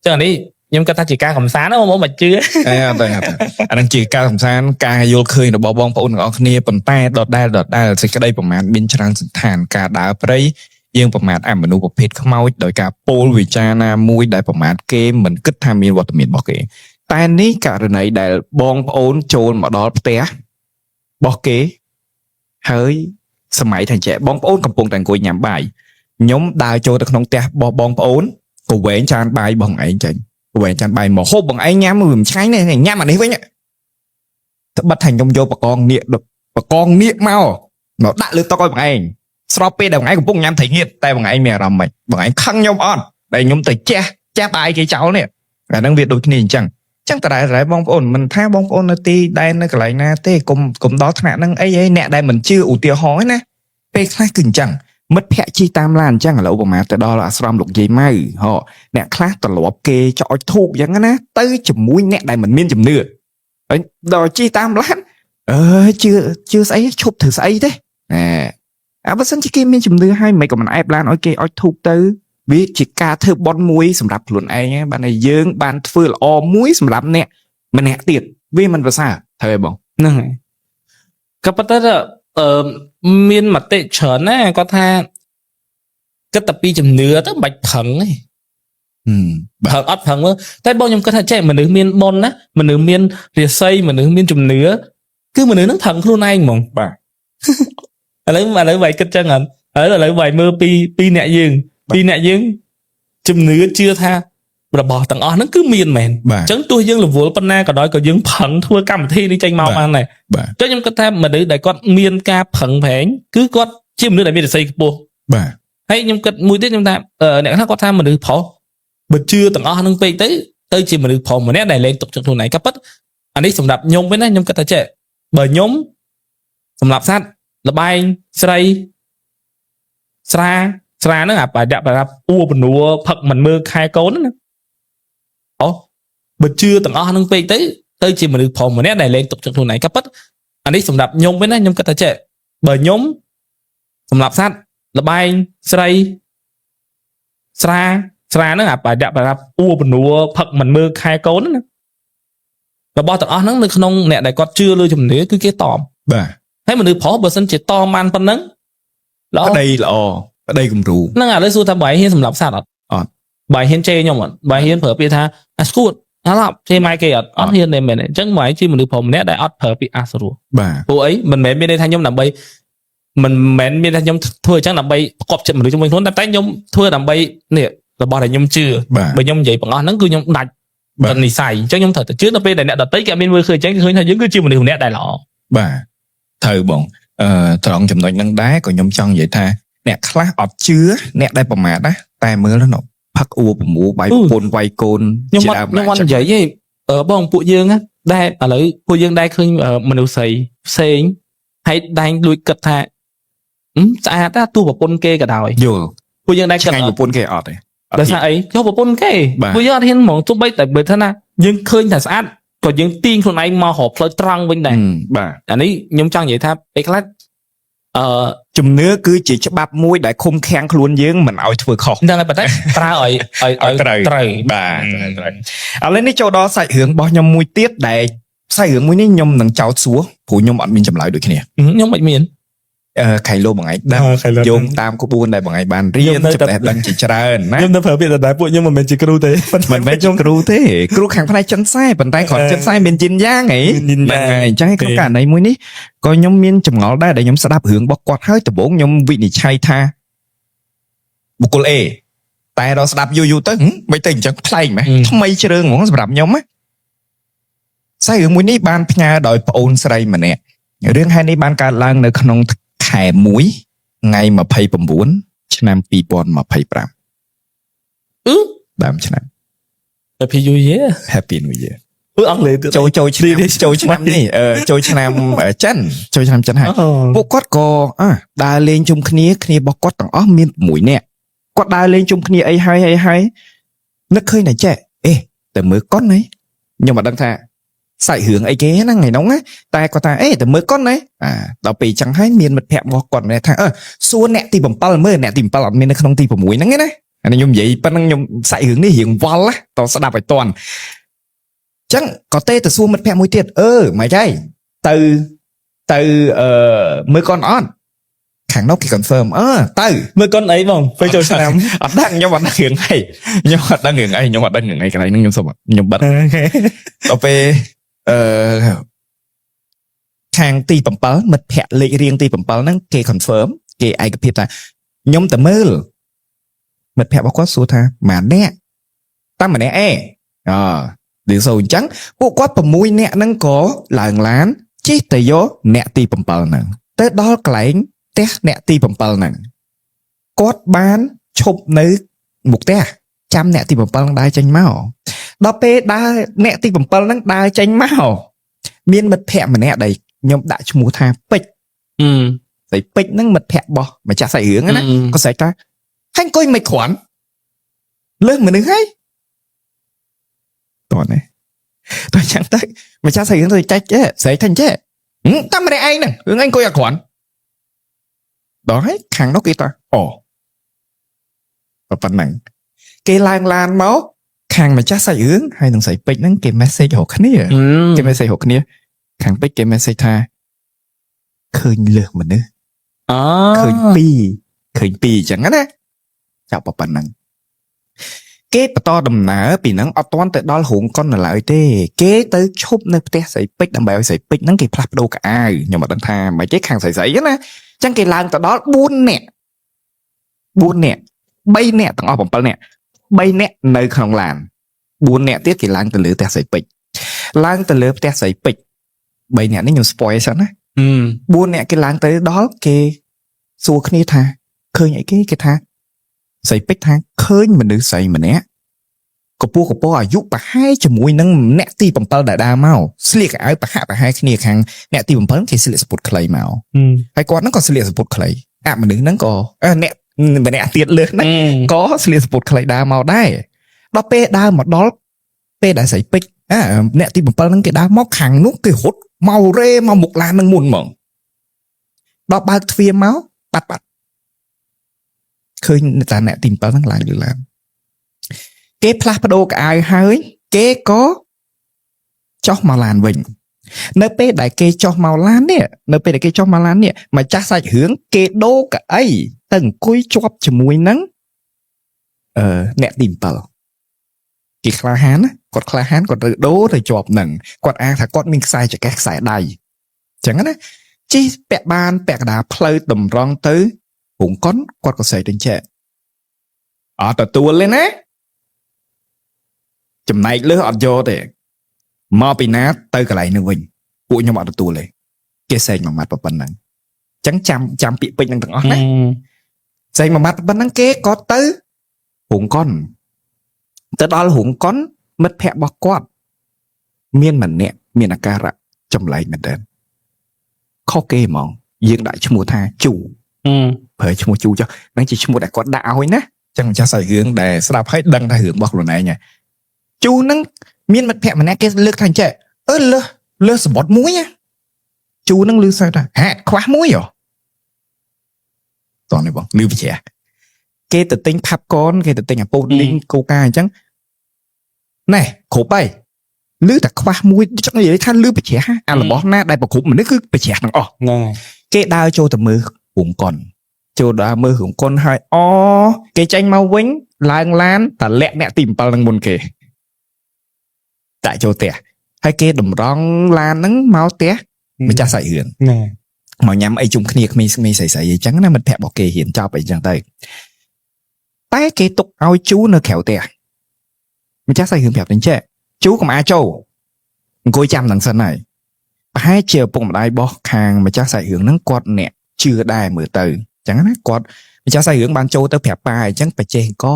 ចឹងអានេះខ្ញុំគិតថាជាការកំសាន្តណាបងប្អូនមិនជឿ
អេអត់ទេអត់ទេអាហ្នឹងជាការសំសានការយល់ឃើញរបស់បងប្អូនទាំងអស់គ្នាប៉ុន្តែដដែលដដែលសេចក្តីប្រមាថមានច្រើនសន្តានការដើរព្រៃយើងប្រមាថអមនុស្សប្រភេទខ្មោចដោយការពោលវិចារណាមួយដែលប្រមាថគេមិនគិតថាមានវត្តមានរបស់គេតែនេះករណីដែលបងប្អូនចូលមកដល់ផ្ទះរបស់គេហើយសម័យថាចេះបងប្អូនកំពុងតែអង្គុយញ៉ាំបាយខ្ញុំដើរចូលទៅក្នុងផ្ទះរបស់បងប្អូនក៏វែងចានបាយបងឯងចេញ វែងចានបាយមកហូបបងឯងញ៉ាំវាមិនឆ្ងាញ់ទេញ៉ាំអានេះវិញត្បិតថាខ្ញុំយកបកងនៀកបកងនៀកមកមកដាក់លើតុឲ្យបងឯងស្របពេលដែលបងឯងកំពុងញ៉ាំត្រីងៀតតែបងឯងមានអារម្មណ៍មិនបងឯងខឹងខ្ញុំអត់ដែលខ្ញុំទៅជះជះបាយគេចោលនេះអាហ្នឹងវាដូចគ្នាអញ្ចឹងចឹងតតែតែបងប្អូនមិនថាបងប្អូននៅទីដែននៅកន្លែងណាទេកុំកុំដល់ថ្នាក់ហ្នឹងអីអីអ្នកដែលមិនជឿឧទាហរណ៍ណាពេលខ្លះគឺអញ្ចឹងមិត្តភ័ក្តិជិះតាមឡានអញ្ចឹងឥឡូវប្រហែលទៅដល់អាស្រមលោកយាយម៉ៅហ៎អ្នកខ្លះត្រឡប់គេចោចធូបអញ្ចឹងណាទៅជាមួយអ្នកដែលមិនមានជំនឿហើយដល់ជិះតាមឡានអើយជឿជឿស្អីឈប់ធ្វើស្អីទេណែអាបើសិនជាគេមានជំនឿហើយមិនក៏មិនអែបឡានឲ្យគេឲ្យធូបទៅវាជាការធ្វើបន់មួយសម្រាប់ខ្លួនឯងបានតែយើងបានធ្វើល្អមួយសម្រាប់អ្នកម្នាក់ទៀតវាមិនប្រសើរត្រូវទេបង
ហ្នឹងហើយក៏ប៉ុន្តែ អឺមានមតិច្រើនណាគាត់ថាគិតតែពីជំនឿទៅមិនបាច់ប្រឹងទេ
ហឹមបាទ
ប្រឹងអត់ប្រឹងមើលតែបងខ្ញុំគិតថាចេះមនុស្សមានបុណ្យណាមនុស្សមានរាសីមនុស្សមានជំនឿគឺមនុស្សហ្នឹងប្រឹងខ្លួនឯងហ្មង
បាទ
ឥឡូវបាយគិតចឹងអត់ឥឡូវបាយមើលពីអ្នកយើងពីអ្នកយើងជំនឿជឿថារបស់ទាំងអស់ហ្នឹងគឺមានមែន
បាទ
អញ្ចឹងទោះយើងរវល់ប៉ុណ្ណាក៏ដោយក៏យើងប្រឹងធ្វើកម្មវិធីនេះចេញមកបានដែរ
បាទ
អញ្ចឹងខ្ញុំគិតថាមនុស្សដែលគាត់មានការប្រឹងប្រែងគឺគាត់ជាមនុស្សដែលមានរាសីខ្ពស់
បាទ
ហើយខ្ញុំគិតមួយទៀតខ្ញុំថាអ្នកខ្លះគាត់ថាមនុស្សប្រុសបើជឿទាំងអស់ហ្នឹងពេកទៅទៅជាមនុស្សប្រុសម្នាក់ដែលលែងទុកចិត្តខ្លួនឯងក៏ពិតអានេះសម្រាប់ខ្ញុំវិញណាខ្ញុំគិតថាចេះបើខ្ញុំសម្រាប់សត្វលបែងស្រីស្រាស្រាហ្នឹងអាបាដាក់បាអួបនួផឹកមិនមើលខែកូនហ្នឹងណាអូបើជឿទាំងអស់ហ្នឹងពេកទៅទៅជាមនុស្សប្រុសម្នាក់ដែលលែងទុកចិត្តខ្លួនឯងក៏ពិតអានេះសម្រាប់ខ្ញុំវិញណាខ្ញុំគិតថាចេះបើខ្ញុំសម្រាប់សត្វលបែងស្រីស្រាស្រាហ្នឹងអាបាដាក់បាអួបនួផឹកមិនមើលខែកូនហ្នឹងណារបស់ទាំងអស់ហ្នឹងនៅក្នុងអ្នកដែលគាត់ជឿលើជំនឿគឺគេតอม
បាទ
ហើយមនុស្សប្រុសបើសិនជាតមបានប៉ុណ្ណឹងល្អ
ប្តីល្អប្តីគំរូ
ហ្នឹងឥឡូវសួរថាបើឯងហ៊ានសម្លាប់សត្វអត់
អត់
បើឯងហ៊ានជេរខ្ញុំអត់បើឯងហ៊ានប្រើពាក្យថាអាស្គួតអាឡប់ជេរម៉ែគេអត់អត់ហ៊ានទេមែនទេអញ្ចឹងបើឯងជាមនុស្សប្រុសម្នាក់ដែលអត់ប្រើពាក្យអាស្រួល
បាទ
ព្រោះអីមិនមែនមានន័យថាខ្ញុំដើម្បីមិនមែនមានថាខ្ញុំធ្វើអញ្ចឹងដើម្បីផ្គប់ចិត្តមនុស្សជុំវិញខ្លួនតែខ្ញុំធ្វើដើម្បីនេះរបស់ដែលខ្ញុំជឿ
បាទ
បើខ្ញុំនិយាយទាំងអស់ហ្នឹងគឺខ្ញុំដាច់
បាទ
និស័យអញ្ចឹងខ្ញុំត្រូវតែជឿដល់ពេលដែលអ្នកដទៃគេអត់មានមើលឃើញអញ្ចឹងគេឃើញថាយើងគឺជាមនុស្សម្នាក់ដែលល្អ
បាទត្រូវបងត្រង់ចំណុចហ្នឹងដែរក៏ខ្ញុំចង់និយាយថាអ្នកខ្លះអត់ជឿអ្នកដែលប្រមាថណាតែមើលទៅនោះផឹកអួប្រមូលបាយពុនវាយកូន
ខ្ញុំអត់
ជាដើម
ខ្ញុំអត់និយាយទេបងពួកយើងណាដែលឥឡូវពួកយើងដែលឃើញមនុស្សស្រីផ្សេងហើយដែងលួចគិតថាហឹមស្អាតណាទោះប្រពន្ធគេក៏ដោយ
យល់
ពួកយើងដែលគិត
ឆ្ងាញ់ប្រពន្ធគេអត់ទេអត់
ដោយសារអីចូលប្រពន្ធគេ
បាទ
ពួកយើងអត់ហ៊ានហ្មងទោះបីតែបើថាណាយើងឃើញថាស្អាតក៏យើងទាញខ្លួនឯងមករកផ្លូវត្រង់វិញដែរ
ហឹមបាទ
អានេះខ្ញុំចង់និយាយថាពេលខ្លះអឺ
ជំនឿគឺជាច្បាប់មួយដែលឃុំឃាំងខ្លួនយើងមិនឲ្យធ្វើខុស
ហ្នឹងហើយប៉ុន្តែប្រើឲ្យឲ្យ
ឲ្យត្រូវ
ត្រូវ
បាទត្រូវឥឡូវនេះចូលដល់សាច់រឿងរបស់ខ្ញុំមួយទៀតដែលសាច់រឿងមួយនេះខ្ញុំនឹងចោទសួរព្រោះខ្ញុំអត់មានចម្លើយដូចគ្នា
ខ្ញុំមិនមាន
ខៃលោបងឯងដឹងយោងតាមក្បួនដែលបងឯងបានរៀនចំណេះដឹងជាច្រើនណា
ខ្ញុំនៅប្រើពាក្យដដែលពួកខ្ញុំមិនមែនជាគ្រូទេ
មិនមែនជាគ្រូទេគ្រូខាងផ្នែកចិនខ្សែប៉ុន្តែគាត់ចិនខ្សែមានយិនយ៉ាងហី
មានយិនយ៉ាង
ហ្នឹងហើយអញ្ចឹងឯងក្នុងករណីមួយនេះក៏ខ្ញុំមានចម្ងល់ដែរដែលខ្ញុំស្ដាប់រឿងរបស់គាត់ហើយដំបូងខ្ញុំវិនិច្ឆ័យថាបុគ្គល A តែដល់ស្ដាប់យូរយូរទៅហឹមមិនទៅអញ្ចឹងប្លែកម៉េះថ្មីជ្រើងហ្មងសម្រាប់ខ្ញុំណាសាច់រឿងមួយនេះបានផ្ញើដោយប្អូនស្រីម្នាក់រឿងហេតុនេះបានកើតឡើងនៅក្នុងខែ1ថ្ងៃ29ឆ្នាំ2025
អឺ
ដើមឆ្នាំ
Happy New Year
Happy New Year
អឺអង់គ្លេសទៀត
ចូលចូលឆ្នាំចូលឆ្នាំនេះចូលឆ្នាំចិនចូលឆ្នាំចិនហើយ
អូ
ពួកគាត់ក៏អ่ะដើរលេងជុំគ្នាគ្នារបស់គាត់ទាំងអស់មាន6នាក់គាត់ដើរលេងជុំគ្នាអីហើយអីហើយនឹកឃើញតែចេះអេតែមើលកុនហីខ្ញុំមិនដឹងថាសាច់រឿងអីគេហ្នឹងថ្ងៃហ្នឹងណាតែគាត់ថាអេតែមើលកុនហីអាដល់ពេលចឹងហើយមានមិត្តភក្តិរបស់គាត់ម្នាក់ថាអឺសួរអ្នកទី7មើលអ្នកទី7អត់មាននៅក្នុងទី6ហ្នឹងទេណាអានេះខ្ញុំនិយាយប៉ុណ្ណឹងខ្ញុំសាច់រឿងនេះរៀងវល់ណាតស្ដាប់ឲ្យតន់ចឹងក៏ទេទៅសួរមិត្តភក្តិមួយទៀតអឺម៉េចហើយទៅទៅអឺមើលកុនអត់ខាងនោះគេ confirm អឺទៅ
មើលកុនអីបងពេលចូលឆ្នាំ
អត់ដឹងខ្ញុំអត់ដឹងរឿងអីខ្ញុំអត់ដឹងរឿងអីខ្ញុំអត់ដឹងរឿងអីកន្លែងហ្នឹងខ្ញុំសុំខ្ញុំបិទដល់ពេលអឺខាងទី7មិត្តភក្តិលេខរៀងទី7ហ្នឹងគេ confirm គេឯកភាពថាខ្ញុំទៅមើលមិត្តភក្តិរបស់គាត់សួរថាម៉ាអ្នកតាមម្នាក់អេអឺឮសូរអញ្ចឹងពួកគាត់6នាក់ហ្នឹងក៏ឡើងឡានជិះទៅយកអ្នកទី7ហ្នឹងទៅដល់កន្លែងផ្ទះអ្នកទី7ហ្នឹងគាត់បានឈប់នៅមុខផ្ទះចាំអ្នកទី7ហ្នឹងដើរចេញមកដល់ពេលដើរអ្នកទី7ហ្នឹងដើរចេញមកមានមិត្តភក្តិម្នាក់ដែលខ្ញុំដាក់ឈ្មោះថាពេជ្រ
អឺ
ស្រីពេជ្រហ្នឹងមិត្តភក្តិរបស់ម្ចាស់សាច់រឿងហ្នឹងណាក៏ស្រែកថាហើយអង្គុយមិនគ្រាន់លើសមនុស្សហើយតោះនេះតោះចឹងទៅម្ចាស់សាច់រឿងទៅចែកចេះស្រែកថាអញ្ចេះហឹមតាមម្នាក់ឯងហ្នឹងរឿងឯងអង្គុយអត់គ្រាន់ដល់ហើយខាងនោះគេថាអូប៉ុណ្ណឹងគេឡើងឡានមកខាងម្ចាស់សាច់រឿងហើយនឹងស្រីពេជ្រហ្នឹងគេ message រកគ្នា គេ message រកគ្នាខាងពេជ្រគេ message ថា ឃើញលើសមនុស្ស
អ
ឃើញពីរឃើញពីរអញ្ចឹងណាចាប់ប៉ុណ្ណឹងគេបន្តដំណើរពីហ្នឹងអត់ទាន់ទៅដល់រោងកុននៅឡើយទេគេទៅឈប់នៅផ្ទះស្រីពេជ្រដើម្បីឲ្យស្រីពេជ្រហ្នឹងគេផ្លាស់ប្ដូរកៅអៅខ្ញុំអត់ដឹងថាមិនទេខាងស្រីស្រីហ្នឹងណាអញ្ចឹងគេឡើងទៅដល់4នាក់4នាក់3នាក់ទាំងអស់7នាក់3នាក់នៅក្នុងឡាន4នាក់ទៀតគេឡើងទៅលើផ្ទះស្រីពេជ្រឡើងទៅលើផ្ទះស្រីពេជ្រ3នាក់នេះខ្ញុំ spoil សិនណា
ហឹម
4នាក់គេឡើងទៅដល់គេសួរគ្នាថាឃើញអីគេគេថាស្រីពេជ្រថាឃើញមនុស្សស្រីម្នាក់កពស់កពស់អាយុប្រហែលជាមួយនឹងអ្នកទី7ដែលដើរមកស្លៀកអាវប្រហាក់ប្រហែលគ្នាខាងអ្នកទី7គេស្លៀកសពុតខ្លីមកហើយគាត់ហ្នឹងក៏ស្លៀកសពុតខ្លីអាមនុស្សហ្នឹងក៏អឺអ្នកម្នាក់ទៀតលើសហ្នឹង ក៏ស្លៀកសពុតខ្លីដើរមកដែរដល់ពេលដើរមកដល់ពេលដែលស្រីពេជ្រអាអ្នកទី7ហ្នឹងគេដើរមកខាងនោះគេរត់មករេមកមុខឡានហ្នឹងមុនហ្មងដល់បើកទ្វារមកបាត់បាត់ឃើញតែអ្នកទី7ហ្នឹងឡើងលើឡានគេផ្លាស់ប្ដូរកៅអៅហើយគេក៏ចុះមកឡានវិញនៅពេលដែលគេចុះមកឡាននេះនៅពេលដែលគេចុះមកឡាននេះម្ចាស់សាច់រឿងគេដូរកៅអីទៅអង្គុយជាប់ជាមួយនឹង អ្នកទី7គេក្លាហានណាគាត់ក្លាហានគាត់ទៅដូរទៅជាប់នឹងគាត់អាងថាគាត់មានខ្សែចង្កេះខ្សែដៃអញ្ចឹងណាជីពាក់បានពាក់កណ្ដាលផ្លូវតម្រង់ទៅរោងកុនគាត់ក៏ស្រែកទៅចេះអត់ទទួលទេណាចំណែកលើសអត់យកទេមកពីណាទៅកន្លែងនឹងវិញពួកខ្ញុំអត់ទទួលទេគេស្រែកមួយម៉ាត់ប៉ុណ្ណឹងអញ្ចឹងចាំចាំពាក្យពេចន៍នឹងទាំងអស់ណា ស្រែកមួយម៉ាត់ប៉ុណ្ណឹងគេក៏ទៅរោងកុនទៅដល់រោងកុនមិត្តភ័ក្តិរបស់គាត់មានម្នាក់មានអាការៈចម្លែកមែនទែនខុសគេហ្មងយើងដាក់ឈ្មោះថាជូប្រើឈ្មោះជូចុះហ្នឹងជាឈ្មោះដែលគាត់ដាក់ឲ្យណាចឹងម្ចាស់សាច់រឿងដែលស្ដាប់ហើយដឹងថារឿងរបស់ខ្លួនឯងហើយជូហ្នឹងមានមិត្តភ័ក្តិម្នាក់គេលើកថាអញ្ចេះអឺលើសលើសសម្បត្តិមួយណាជូហ្នឹងលឺសើថាហាក់ខ្វះមួយហ៎តោះនេះបងលឺវិជ្ជាគេទៅទិញផាប់កនគេទៅទិញអាពូឌីងកូកាអញ្ចឹងណែគ្រប់ហើយលឺតែខ្វះមួយចង់និយាយថាលឺវិជ្ជាអារបស់ណាដែលប្រគ្រប់មនុស្សគឺវិជ្ជាទាំងអស់
ហ្នឹងហើយ
គេដើរចូលទៅមើលរោងកុនចូលដើរមើលរោងកុនហើយអូគេចេញមកវិញឡើងឡានតលាក់អ្នកទី7នឹងមុនគេដាក់ចូលផ្ទះហើយគេតម្រង់ឡានហ្នឹងមកផ្ទះម្ចាស់សាច់រឿង
ណែ
មកញ៉ាំអីជុំគ្នាក្មេងៗស្រីស្រីអីចឹងណាមិត្តភក្តិរបស់គេរៀនចប់អីចឹងទៅតែគេទុកឲ្យជូនៅក្រៅផ្ទះម្ចាស់សាច់រឿងប្រាប់ទៅចេះជូកុំអាចចូលអង្គុយចាំនឹងសិនហើយប្រហែលជាឪពុកម្ដាយរបស់ខាងម្ចាស់សាច់រឿងហ្នឹងគាត់អ្នកជឿដែរមើលទៅចឹងណាគាត់ម្ចាស់សាច់រឿងបានចូលទៅប្រាប់ប៉ាអញ្ចឹងបច្ចេកក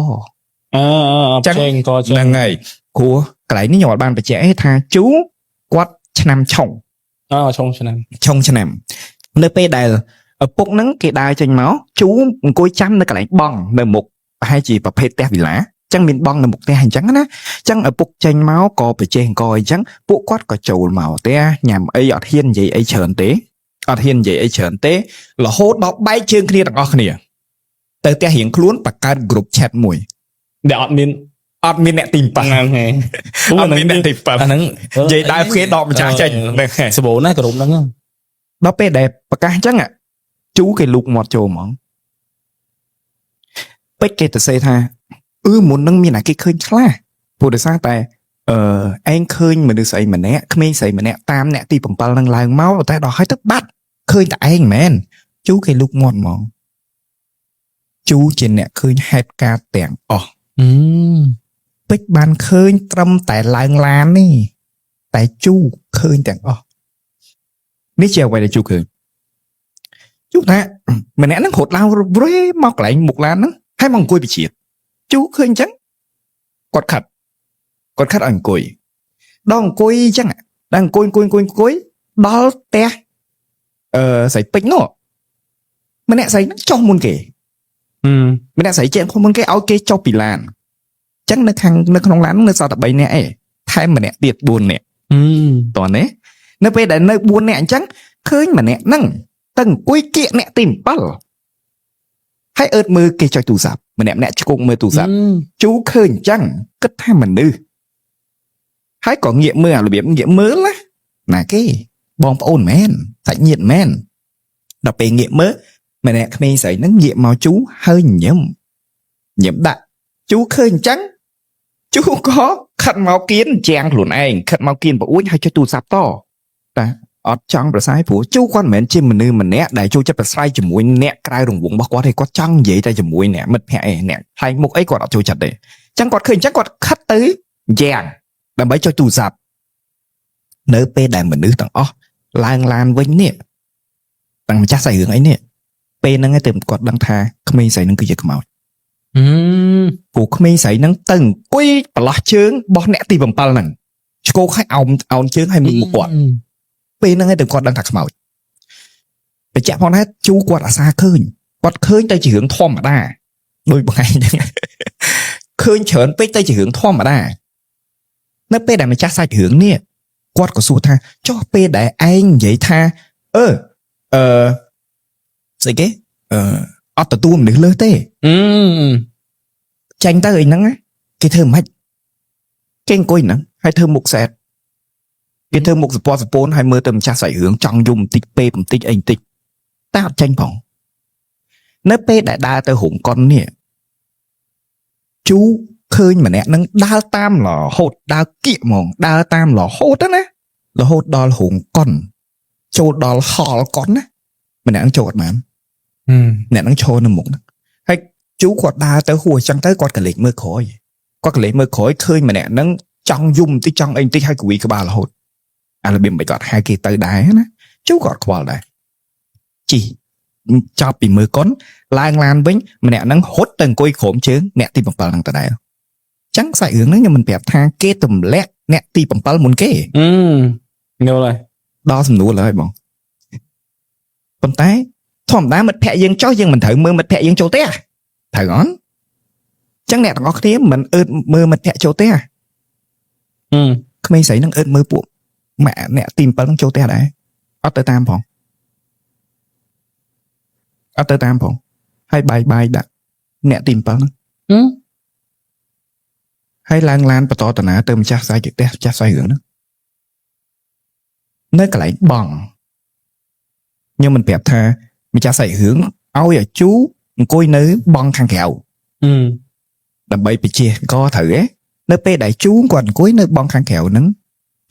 អឺអឺ
ចឹង
ចេងក៏ចេង
ហ្នឹងហើយព្រោះកន្លែងនេះខ្ញុំអត់បានបញ្ជាក់ទេថាជូគាត់ឆ្នាំឆុង
អឆុងឆ្នាំ
ឆុងឆ្នាំនៅពេលដែលឪពុកហ្នឹងគេដើរចេញមកជូអង្គុយចាំនៅកន្លែងបង់នៅមុខប្រហែលជាប្រភេទផ្ទះវិឡាចឹងមានបង់នៅមុខផ្ទះអញ្ចឹងណាចឹងឪពុកចេញមកក៏ប្រជែងអង្គអញ្ចឹងពួកគាត់ក៏ចូលមកផ្ទះញ៉ាំអីអត់ហ៊ាននិយាយអីច្រើនទេអត់ហ៊ាននិយាយអីច្រើនទេរហូតដល់បែកជើងគ្នាទាំងអស់គ្នាទៅផ្ទះរៀងខ្លួនបង្កើត group chat មួយ
ដែលអត់មាន
អត់មានអ្នកទី7
ហ្នឹងហើយ
អត់មានអ្នកទី7
អាហ្នឹង
និយាយដើរគេដកម្ចាស់ចេញហ្នឹងហើយ
សបោណាក្រុមហ្នឹង
ដល់ពេលដែលប្រកាសអញ្ចឹងอะជូគេលូកមាត់ចូលហ្មងពេជ្រគេទៅសេថាអឺមុននឹងមានអាគេឃើញខ្លះព្រោះដោយសារតែអឺឯងឃើញមនុស្សស្អីម្នាក់ក្មេងស្រីម្នាក់តាមអ្នកទី7នឹងឡើងមកតែដល់ហើយទៅបាត់ឃើញតែឯងមែនជូគេលូកមាត់ហ្មងជូជាអ្នកឃើញហេតុការណ៍ទាំងអស់
អឺ
ពេជ្របានឃើញត្រឹមតែឡើងឡាននេះតែជូឃើញទាំងអស់នេះជាអ្វីដែលជូឃើញជូថាម្នាក់ហ្នឹងរត់ឡើងរេមកកន្លែងមុខឡានហ្នឹងហើយមកអង្គុយវិជាជូឃើញអញ្ចឹងគាត់ខិតគាត់ខិតឲ្យអង្គុយដល់អង្គុយអញ្ចឹងដល់អង្គុយអង្គុយអង្គុយអង្គុយដល់ផ្ទះអឺស្រីពេជ្រនោះម្នាក់ស្រីហ្នឹងចុះមុនគេ
អឺ
ម្នាក់ស្រីចេះមុនគេឲ្យគេចុះពីឡានអញ្ចឹងនៅខាងនៅក្នុងឡានហ្នឹងនៅសល់តែ3នាក់ឯងថែមម្នាក់ទៀត4នាក់
អឺ
តោះនេះនៅពេលដែលនៅ4នាក់អញ្ចឹងឃើញម្នាក់ហ្នឹងទៅអង្គុយគៀកអ្នកទី7ហើយអើតមើលគេចុចទូរស័ព្ទម្នាក់ម្នាក់ឆ្កងមើលទូរស័ព្ទជូឃើញអញ្ចឹងគិតថាមនុស្សហើយក៏ងាកមើលអារបៀបងាកមើលណាណាគេបងប្អូនមែនសាច់ញាតិមែន ដល់ពេលងាកមើលម្នាក់ក្មេងស្រីហ្នឹងងាកមកជូហើយញឹមញឹមដាក់ជូឃើញអញ្ចឹងជូក៏ខិតមកគៀនជាងខ្លួនឯងខិតមកគៀនប្អួយហើយចុចទូរស័ព្ទតតែអត់ចង់ប្រស័យព្រោះជូគាត់មិនមែនជាមនុស្សម្នាក់ដែលចូលចិត្តប្រស្រ័យជាមួយអ្នកក្រៅរង្វង់របស់គាត់ទេគាត់ចង់និយាយតែជាមួយអ្នកមិត្តភក្តិឯងអ្នកថ្លែងមុខអីគាត់អត់ចូលចិត្តទេអញ្ចឹងគាត់ឃើញអញ្ចឹងគាត់ខិតទៅយ៉ាងដើម្បីចុចទូរស័ព្ទនៅពេលដែលមនុស្សទាំងអស់ឡើងឡានវិញនេះទាំងម្ចាស់សាច់រឿងអីនេះពេលហ្នឹងឯងទើបគាត់ដឹងថាក្មេងស្រីហ្នឹងគឺជាខ្មោច
ហឹម
ព្រោះក្មេងស្រីហ្នឹងទៅអង្គុយប្រឡោះជើងរបស់អ្នកទី7ហ្នឹងឆ្កោកឲ្យអោនអោនជើងឲ្យមើលមុខគាត់ ពេលហ្នឹងឯងទៅគាត់ដឹងថាខ្មោចបញ្ជាក់ផងថាជូគាត់អាសាឃើញគាត់ឃើញទៅជារឿងធម្មតាដូចបងឯងហ្នឹង ឃើញច្រើនពេកទៅជារឿងធម្មតានៅពេលដែលម្ចាស់សាច់រឿងនេះគាត់ក៏សួរថាចុះពេលដែលឯងនិយាយថាអឺអឺស្អីគេអឺអត់ទទួលមនុស្សលើសទេ
អឺ
ចាញ់ទៅអីហ្នឹងណាគេធ្វើមិនខ្មិចគេអង្គុយហ្នឹងហើយធ្វើមុខសែតគេធ្វើមុខសពតសពូនហើយមើលទៅម្ចាស់សាច់រឿងចង់យំបន្តិចពេបន្តិចអីបន្តិចតែអត់ចាញ់ផងនៅពេលដែលដើរទៅរោងកុននេះជូឃើញម្នាក់ហ្នឹងដើរតាមរហូតដើរគៀកហ្មងដើរតាមរហូតណារហូតដល់រោងកុនចូលដល់ហលកុនណាម្នាក់ហ្នឹងចូលអត់បាន
ហឹម
អ្នកហ្នឹងឈរនៅមុខហ្នឹងហើយជូគាត់ដើរទៅហួសអញ្ចឹងទៅគាត់ក៏លេចមើលក្រោយគាត់ក៏លេចមើលក្រោយឃើញម្នាក់ហ្នឹងចង់យំបន្តិចចង់អីបន្តិចហើយគវីក្បាលរហូតអារបៀបមិនគាត់ហៅគេទៅដែរណាជូគាត់ខ្វល់ដែរជីចប់ពីមើលកុនឡើងឡានវិញម្នាក់ហ្នឹងហត់ទៅអង្គុយក្រោមជើងអ្នកទី7ហ្នឹងដដែលអញ្ចឹងសាច់រឿងហ្នឹងខ្ញុំមិនប្រាប់ថាគេទម្លាក់អ្នកទី7មុនគេ
អឺយល់ហើយ
ដល់សំណួរឡើយបងប៉ុន្តែធម្មតាមិត្តភក្តិយើងចោះយើងមិនត្រូវមើលមិត្តភក្តិយើងចូលផ្ទះត្រូវអត់ចឹងអ្នកទាំងអស់គ្នាមិនអើតមើលមិត្តភក្តិចូលផ្ទះ
អឺ
ក្មេងស្រីនឹងអើតមើលពួកម៉ាក់អ្នកទី7នឹងចូលផ្ទះដែរអត់ទៅតាមផងអត់ទៅតាមផងហើយបាយបាយដាក់អ្នកទី7ហ្នឹង
ហឹម
ហើយឡើងឡានបន្តតាណាទៅម្ចាស់ខ្សែផ្ទះម្ចាស់ខ្សែរឿងហ្នឹងនៅកន្លែងបងខ្ញុំមិនប្រាប់ថាម្ចាស់សាច់រឿងឲ្យអាជូអង្គុយនៅបងខាងក្រៅ
អឺ
ដើម្បីបជាកត្រូវទេនៅពេលដែលជូគាត់អង្គុយនៅបងខាងក្រៅហ្នឹង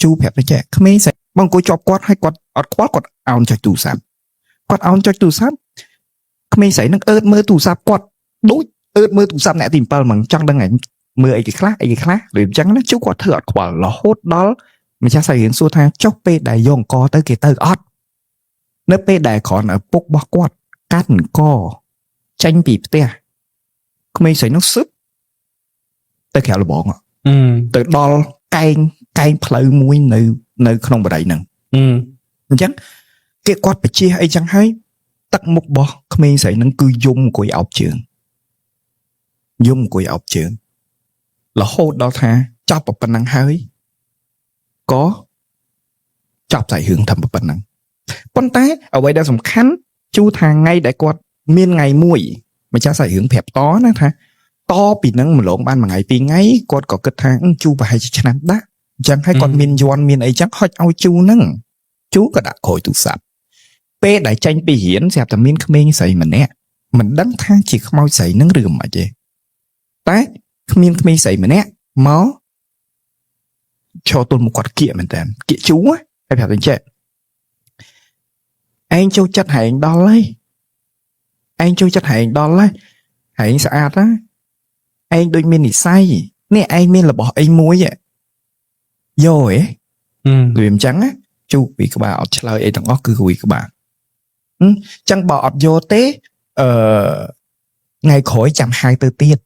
ជូប្រាប់ទៅចេះក្មេងស្រីបងអង្គុយជាប់គាត់ហើយគាត់អត់ខ្វល់គាត់អោនចុចទូរស័ព្ទគាត់អោនចុចទូរស័ព្ទក្មេងស្រីហ្នឹងអើតមើលទូរស័ព្ទគាត់ដូចអើតមើលទូរស័ព្ទអ្នកទី7ហ្មងចង់ដឹងឯងមើលអីគេខ្លះអីគេខ្លះឬអញ្ចឹងណាជូគាត់ធ្វើអត់ខ្វល់រហូតដល់ម្ចាស់សាច់រឿងសួរថាចុះពេលដែលយកអង្គទៅគេទៅអត់នៅពេលដែលគ្រាន់ឪពុករបស់គាត់កាត់អង្គចេញពីផ្ទះក្មេងស្រីនោះសឹបទៅក្រៅលបង
អឺ
ទៅដល់កែងកែងផ្លូវមួយនៅនៅក្នុងបរិយហ្នឹង
អឺ
អញ្ចឹងគេគាត់បជាអីចឹងហើយទឹកមុខរបស់ក្មេងស្រីហ្នឹងគឺយំអង្គុយអោបជើងយំអង្គុយអោបជើងរហូតដល់ថាចប់ប៉ុណ្ណឹងហើយក៏ចប់សាច់រឿងធ្វើប៉ុណ្ណឹងប៉ុន្តែអ្វីដែលសំខាន់ជូថាថ្ងៃដែលគាត់មានថ្ងៃមួយម្ចាស់សាច់រឿងប្រាប់តណាថាតពីហ្នឹងម្លងបានមួយថ្ងៃពីរថ្ងៃគាត់ក៏គិតថាអឺជូប្រហែលជាឆ្នាំដាក់អញ្ចឹងហើយគាត់មានយន់មានអីចឹងហុចឲ្យជូហ្នឹងជូក៏ដាក់ក្រោយទូរស័ព្ទពេលដែលចេញពីរៀនស្រាប់តែមានក្មេងស្រីម្នាក់មិនដឹងថាជាខ្មោចស្រីហ្នឹងឬមិនទេតែគ្មានក្មេងស្រីម្នាក់មកឈរទល់មុខគាត់គៀកមែនតើគៀកជូណាហើយប្រាប់ទៅចេះឯងចូលចិត្តហែងដល់ហើយឯងចូលចិត្តហែងដល់ហើយហែងស្អាតណាឯងដូចមាននិស័យនេះឯងមានរបស់អីមួយហ៎យកហ៎
អឺ
វាអញ្ចឹងណាជូពីក្បាលអត់ឆ្លើយអីទាំងអស់គឺគួយក្បាលហឹមចឹងបើអត់យកទេអឺថ្ងៃក្រោយចាំហៅទៅទៀត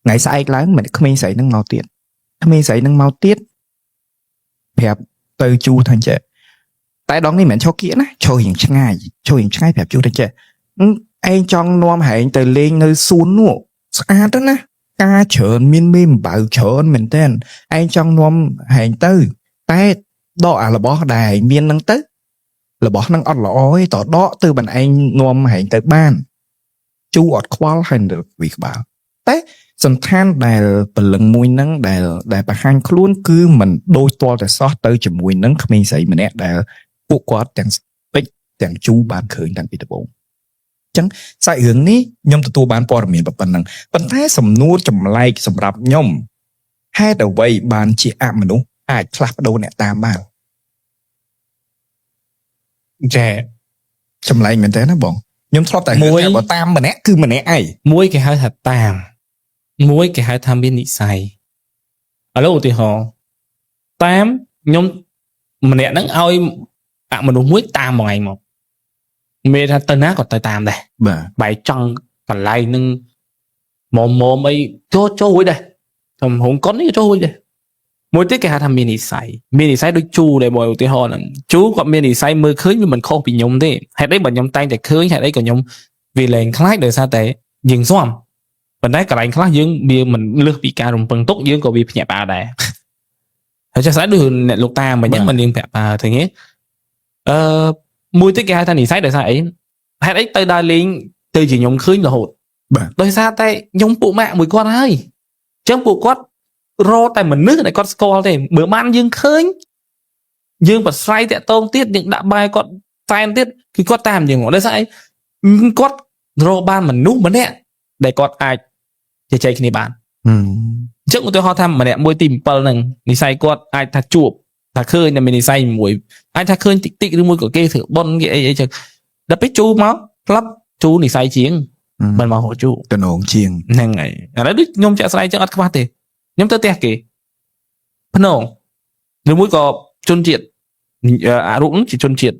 ថ្ងៃស្អែកឡើងមិនក្មេងស្រីនឹងមកទៀតក្មេងស្រីនឹងមកទៀតប្រាប់ទៅជូថាអញ្ចេះតែដងនេះមិនមែនឈរគៀកណាឈររៀងឆ្ងាយឈររៀងឆ្ងាយប្រាប់ជូថាអញ្ចេះហឹមឯងចង់នាំហែងទៅលេងនៅសួននោះស្អាតណាស់ណាការច្រើនមានមេអំបៅច្រើនមែនទែន ឯងចង់នាំហែងទៅ តែដកអារបស់ដែលឯងមានហ្នឹងទៅរបស់ហ្នឹងអត់ល្អទេតដកទៅបានឯងនាំហែងទៅបានជូអត់ខ្វល់ហើយនៅវីក្បាលតែសន្តានដែលព្រលឹងមួយហ្នឹងដែលដែលបង្ហាញខ្លួនគឺមិនដូចទាល់តែសោះទៅជាមួយនឹងក្មេងស្រីម្នាក់ដែលពួកគាត់ទាំងពេជ្រ ទាំងជូបានឃើញតាំងពីដំបូងអញ្ចឹងសាច់រឿងនេះខ្ញុំទទួលបានព័ត៌មានប៉ុណ្ណឹងប៉ុន្តែសំណួរចម្លែកសម្រាប់ខ្ញុំហេតុអ្វីបានជាអមនុស្សអាចផ្លាស់ប្ដូរអ្នកតាមបាន
ចេះ
ចម្លែកមែនតើណាបងខ្ញុំធ្លាប់តែ
មួយ
ថាបើតាមម្នាក់គឺម្នាក់ឯង
មួយគេហៅថាតាមមួយគេហៅថាមាននិស្ស័យឥឡូវឧទាហរណ៍តាមខ្ញុំម្នាក់ហ្នឹងឲ្យអមនុស្សមួយតាមមកឯងមកមានថាទៅណាក៏ទៅតាមដែរ
បាទ
បែរចង់កន្លែងហ្នឹងមុំមុំអីចូលចូលរួចដែរធំហងកុននេះក៏ចូលរួចដែរមួយទៀតគេហៅថាមាននិស្ស័យមាននិស្ស័យដូចជូដែរបើឧទាហរណ៍ហ្នឹងជូគាត់មាននិស្ស័យមើលឃើញវាមិនខុសពីខ្ញុំទេហេតុអីបើខ្ញុំតែងតែឃើញហេតុអីក៏ខ្ញុំវាលែងខ្លាចដោយសារតែយើងស៊ាំប៉ុន្តែកន្លែងខ្លះយើងវាមិនលើសពីការរំពឹងទុកយើងក៏វាភ្ញាក់ផ្អើលដែរហើយចេះស្អែកដូចអ្នកលោកតាមិញហ្នឹងមិននាងប្រាក់ប៉ើទៅគេអឺមួយទៀតគេហៅថានិស្ស័យដោយសារអីហេតុអីទៅដើរលេងទៅជាខ្ញុំឃើញរហូត
បាទ
ដោយសារតែខ្ញុំពួកម៉ាក់មួយគាត់ហើយអញ្ចឹងពួកគាត់រកតែមនុស្សដែលគាត់ស្គាល់ទេបើបានយើងឃើញយើងប្រស្រ័យតាក់តងទៀតយើងដាក់បាយគាត់សែនទៀតគឺគាត់តាមយើងហ្មងដោយសារអីគាត់រកបានមនុស្សម្នាក់ដែលគាត់អាចជជែកគ្នាបាន
ហឹម
អញ្ចឹងឧទាហរណ៍ថាម្នាក់មួយទី7ហ្នឹងនិស័យគាត់អាចថាជួបថាឃើញតែមាននិស័យមួយអាចថាឃើញតិចតិចឬមួយក៏គេធ្វើប៉ុនគេអីអីចឹងដល់ពេលជួមកផ្លាប់ជួនិស័យជាងមិនមករកជួ
តំណងជាង
ហ្នឹងហើយឥឡូវដូចខ្ញុំចាក់ស្រ័យចឹងអត់ខ្វះទេខ្ញុំទៅផ្ទះគេភ្នងឬមួយក៏ជនជាតិអារូបហ្នឹងជាជនជាតិ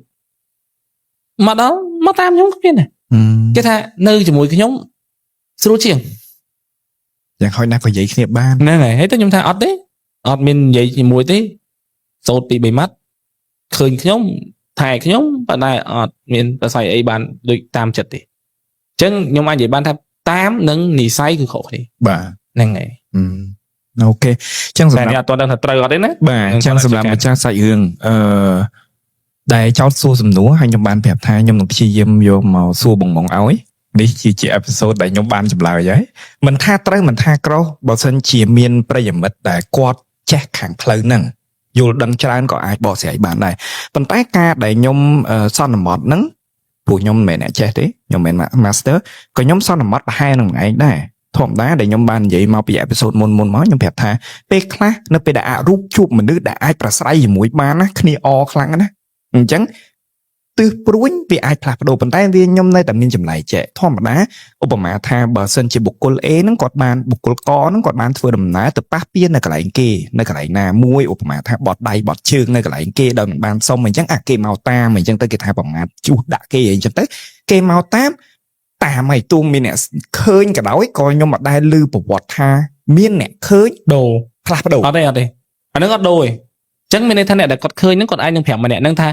មកដល់មកតាមខ្ញុំគ្មានទេគេថានៅជាមួយខ្ញុំស្រួលជាង
យ៉ាងហោចណាស់ក៏និយាយគ្នាបាន
ហ្នឹងហើយហើយទៅខ្ញុំថាអត់ទេអត់មាននិយាយជាមួយទេសូត្រពី3ម៉ាត់ឃើញខ្ញុំថែខ្ញុំប៉ុន្តែអត់មានប្រស័យអីបានដូចតាមចិត្តទេអញ្ចឹងខ្ញុំអាចនិយាយបានថាតាមនិងនិស័យគឺខុសគ្នា
បាទ
ហ្នឹងហើយ
OK អញ្ចឹង
តែ
សម្រាប់
នេះអត់ទាន់ដឹងថាត្រូវអត់ទេណា
បាទអញ្ចឹងសម្រាប់ម្ចាស់សាច់រឿងអឺដែលចោតសួរសំណួរហើយខ្ញុំបានប្រាប់ថាខ្ញុំនឹងព្យាយាមយកមកសួរបងបងឲ្យនេះជាជា episode ដែលខ្ញុំបានចម្លើយហើយមិនថាត្រូវមិនថាក្រោះបើសិនជាមានប្រិយមិត្តដែលគាត់ចេះខាងផ្លូវហ្នឹងយល់ដឹងច្រើនក៏អាចបកស្រាយបានដែរប៉ុន្តែការដែលខ្ញុំសន្មត់ហ្នឹងព្រោះខ្ញុំមិនមែនអ្នកចេះទេខ្ញុំមិនមែន master ក៏ខ្ញុំសន្មត់ប្រហែលនឹងឯងដែរធម្មតាដែលខ្ញុំបាននិយាយមកពី episode មុនមុនមកខ្ញុំប្រាប់ថាពេលខ្លះនៅពេលដែលអរូបជួបមនុស្សដែលអាចប្រស្រ័យជាមួយបានណាគ្នាអខ្លាំងណាស់អញ្ចឹងទិសព្រួញវាអាចផ្លាស់ប្ដូរប៉ុន្តែវាខ្ញុំនៅតែមានចម្លែកចេះធម្មតាឧបមាថាបើសិនជាបុគ្គល A ហ្នឹងគាត់បានបុគ្គលកហ្នឹងគាត់បានធ្វើដំណើរទៅប៉ះពាននៅកន្លែងគេនៅកន្លែងណាមួយឧបមាថាបត់ដៃបត់ជើងនៅកន្លែងគេដោយមិនបានសុំអញ្ចឹងអាគេមកតាមអញ្ចឹងទៅគេថាប្រមាថជួសដាក់គេអញ្ចឹងទៅគេមកតាមតាមឲ្យទូមានអ្នកឃើញក៏ដោយក៏ខ្ញុំអត់ដែលឮប្រវត្តិថាមានអ្នកឃើញ
ដូរ
ផ្លាស់ប្ដូរ
អត់ទេអត់ទេអាហ្នឹងអត់ដូរទេអញ្ចឹងមានន័យថាអ្នកដែលគាត់ឃើញហ្នឹងគាត់អាចនឹងប្រាប់ម្នាក់ហ្នឹងថា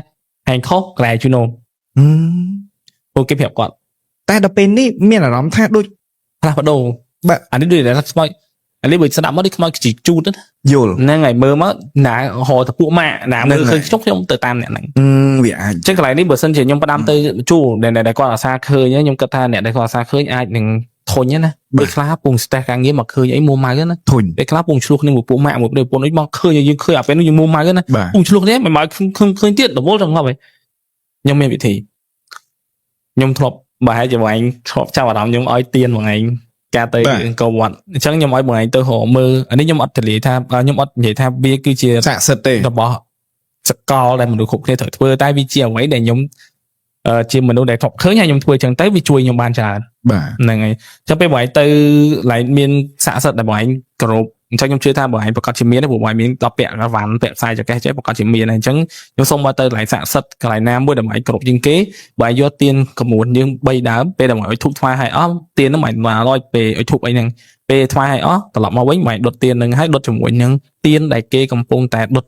ហែងខុសកន្លែងជូនូ
ហឹម
ពួកគេប្រាប់គាត់
តែដល់ពេលនេះមានអារម្មណ៍ថាដូច
ផ្លាស់ប្ដូរ
បាទ
អានេះដូចតែថាខ្មោចអានេះបើស្ដាប់មកដូចខ្មោចខ្ជីជូតណា
យល់
ហ្នឹងហើយមើលមកណារកតែពួកម៉ាក់ណាមើល
ហ្នឹងហើយ
ឃើញខ្ញុំខ្ញុំទៅតាមអ្នកហ្នឹង
ហឹមវាអាច
អញ្ចឹងកន្លែងនេះបើសិនជាខ្ញុំផ្ដាំទៅជួលដែលដែលគាត់អាសាឃើញខ្ញុំគិតថាអ្នកដែលគាត់អាសាឃើញអាចនឹងធុញណាពេលខ្លះពង stress ការងារមកឃើញអីមួម៉ៅណា
ធុញ
ពេលខ្លះពងឆ្លោះគ្នាមួយពួកម៉ាក់មួយប្រពន្ធអីមកឃើញយើងឃើញអាពេលនោះយើងមួម៉ៅណា
បាទ
ពងឆ្លោះគ្នាមិនមកឃើញឃើញទៀតរវល់ចង្អប់ហើយខ្ញុំមានវិធីខ្ញុំធ្លាប់បើហែជាបងឯងធ្លាប់ចាប់អារម្មណ៍ខ្ញុំឲ្យទៀនបងឯងការទៅអង្គរវត្តអញ្ចឹងខ្ញុំឲ្យបងឯងទៅរកមើលអានេះខ្ញុំអត់ទលាយថាខ្ញុំអត់និយាយថាវាគឺជា
ស័ក្តិសិទ្ធិទេ
របស់សកលដែលមនុស្សគ្រប់គ្នាត្រូវធ្វើតែវាជាអ្វីដែលខ្ញុំជាមនុស្សដែលធ្លាប់ឃើញហើយខ្ញុំធ្វើចឹងទៅវាជួយខ្ញុំបានច្រើន
បាទ
ហ្នឹងហើយចឹងពេលបងឯងទៅឡែងមានស័ក្តិសិទ្ធិដែលបងឯងគោរពអញ្ចឹងខ្ញុំជឿថាបងឯងប្រកាសជាមានទេព្រោះបងឯងមានដល់ពាក់រ៉ាវ៉ាន់ពាក់ខ្សែចកេះចេះប្រកាសជាមានហើយអញ្ចឹងខ្ញុំសូមមកទៅឡែងស័ក្តិសិទ្ធិកន្លែងណាមួយដែលបងឯងគោរពជាងគេបងឯងយកទៀនក្មួនយើង3ដើមពេលដែលបងឯងឲ្យធូបថ្វាយឲ្យអស់ទៀនហ្នឹងបងឯង100ពេលឲ្យធូបអីហ្នឹងពេលថ្វាយឲ្យអស់ត្រឡប់មកវិញបងឯងដុតទៀនហ្នឹងហើយដុតជាមួយនឹងទៀនដែលគេកំពុងតែដុត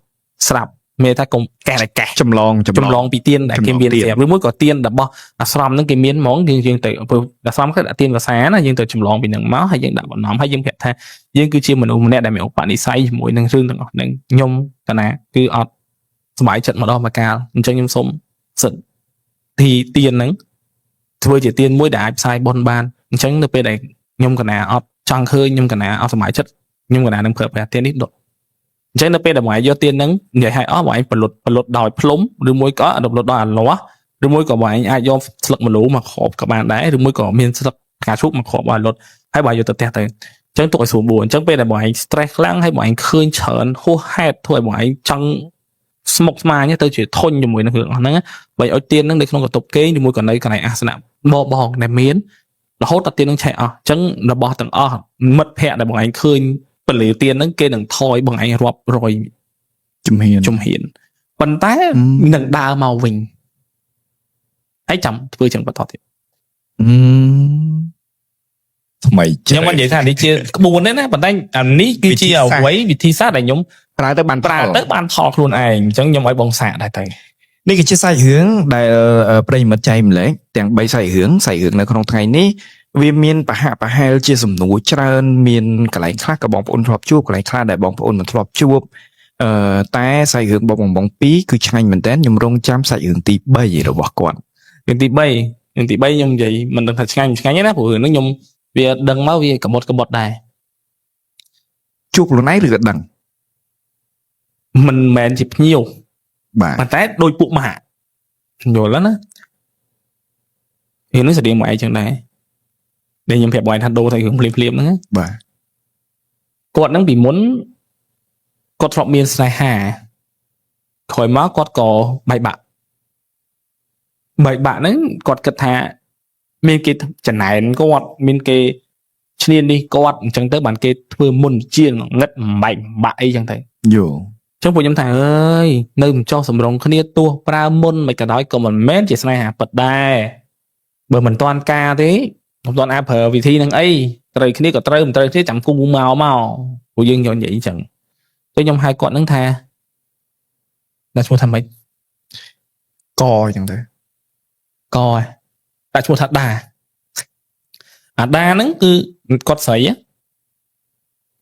ស្រាប់មានថាកុំកែតែកែ
ចម្លង
ចម្លងពីទៀនដែលគេមានស្រាប់ឬមួយក៏ទៀនរបស់អាស្រមហ្នឹងគេមានហ្មងយើងយើងទៅព្រោះអាស្រមគេដាក់ទៀនភាសាណាយើងទៅចម្លងពីហ្នឹងមកហើយយើងដាក់បំណំហើយយើងប្រាប់ថាយើងគឺជាមនុស្សម្នាក់ដែលមានឧបនិស្ស័យជាមួយនឹងរឿងទាំងអស់ហ្នឹងខ្ញុំកណាគឺអត់សប្បាយចិត្តមកដល់មកកាលអញ្ចឹងខ្ញុំសូមសិទ្ធទីទៀនហ្នឹងធ្វើជាទៀនមួយដែលអាចផ្សាយបុណ្យបានអញ្ចឹងនៅពេលដែលខ្ញុំកណាអត់ចង់ឃើញខ្ញុំកណាអត់សប្បាយចិត្តខ្ញុំកណានឹងប្រើប្រាស់ទៀននេះដុតអញ្ចឹងនៅពេលដែលបងឯងយកទៀនហ្នឹងនិយាយឲ្យអស់បងឯងបលុតបលុតដោយភ្លុំឬមួយក៏បលុតដោយអាលាស់ ឬមួយក៏បងឯងអាចយកស្លឹកម្លូមកគ្របក៏បានដែរឬមួយក៏មានស្លឹកផ្កាឈូកមកគ្របឲ្យលុតហើយបងយកទៅផ្ទះទៅអញ្ចឹងទុកឲ្យស្រួលបួអញ្ចឹងពេលដែលបងឯង stress ខ្លាំងហើយបងឯងឃើញច្រើនហួសហេតុធ្វើឲ្យបងឯងចង់ស្មុកស្មាញទៅជាធុញជាមួយនឹងរឿងអស់ហ្នឹងបើឲ្យទៀនហ្នឹងនៅក្នុងបន្ទប់គេងឬមួយក៏នៅកន្លែងអាសនៈបបងដែលមានរហូតដល់ទៀនហ្នឹងឆេះអស់អញ្ចឹងរបស់ទាំងអស់មិត្តភ័ក្តិដែលបងឯងឃើញពលីទៀនហ្នឹងគេនឹងថយបងឯងរាប់រយ
ជំហាន
ជំហានប៉ុន្តែនឹងដើរមកវិញហើយចាំធ្វើចឹងបន្តទៀត
អឺថ្មី
ខ្ញុំមិននិយាយថានេះជាក្បួនទេណាប៉ុន្តែអានេះគឺជាអ្វីវិធីសាស្ត្រដែលខ្ញុំ
ប្រើទៅបាន
ប្រើទៅបានផលខ្លួនឯងអញ្ចឹងខ្ញុំឲ្យបងសាកដែរទៅ
នេះគឺជាសាច់រឿងដែលប្រិយមិត្តចែកម្លែកទាំង3សាច់រឿងសាច់រឿងនៅក្នុងថ្ងៃនេះវាមានប្រហាក់ប្រហែលជាសំណួរច្រើនមានកន្លែងខ្លះក៏បងប្អូនធ្លាប់ជួបកន្លែងខ្លះដែលបងប្អូនមិនធ្លាប់ជួបអឺតែសាច់រឿងបងបងបង2គឺឆ្ងាញ់មែនតើខ្ញុំរងចាំសាច់រឿងទី3របស់គាត់
រឿងទី3រឿងទី3ខ្ញុំនិយាយមិនដឹងថាឆ្ងាញ់មិនឆ្ងាញ់ទេណាព្រោះរឿងហ្នឹងខ្ញុំវាដឹងមកវាកមុតកមុតដែរ
ជួបខ្លួនឯងឬក៏ដឹង
មិនមែនជាភ្ញៀវ
បាទ
ប៉ុន្តែដូចពួកម៉ាក់យល់แล้วណារឿងនេះស្តៀងមកឯងចឹងដែរដែលខ្ញុំប្រាប់បងឯងថាដូរទៅរឿងភ្លាមភ្លាមហ្នឹងណា
បាទ
គាត់ហ្នឹងពីមុនគាត់ធ្លាប់មានស្នេហាក្រោយមកគាត់ក៏បែកបាក់បែកបាក់ហ្នឹងគាត់គិតថាមានគេចំណែនគាត់មានគេឈ្នានេះគាត់អញ្ចឹងទៅបានគេធ្វើមុនជាងងឹតបែកបាក់អីចឹងទៅ
យល់
ចឹងពួកខ្ញុំថាអើយនៅមិនចោះសម្រងគ្នាទោះប្រើមុនមិនក៏ដោយក៏មិនមែនជាស្នេហាពិតដែរបើមិនតាន់ការទេមិនតាន់អាចប្រើវិធីនឹងអីត្រូវគ្នាក៏ត្រូវមិនត្រូវគ្នាចាំគូមកមកពួកយើងយកនិយាយអញ្ចឹងទៅខ្ញុំហៅគាត់នឹងថាដាក់ឈ្មោះថាម៉េច
កអញ្ចឹងទៅ
កឯងដាក់ឈ្មោះថាដាអាដាហ្នឹងគឺគាត់ស្រីហ៎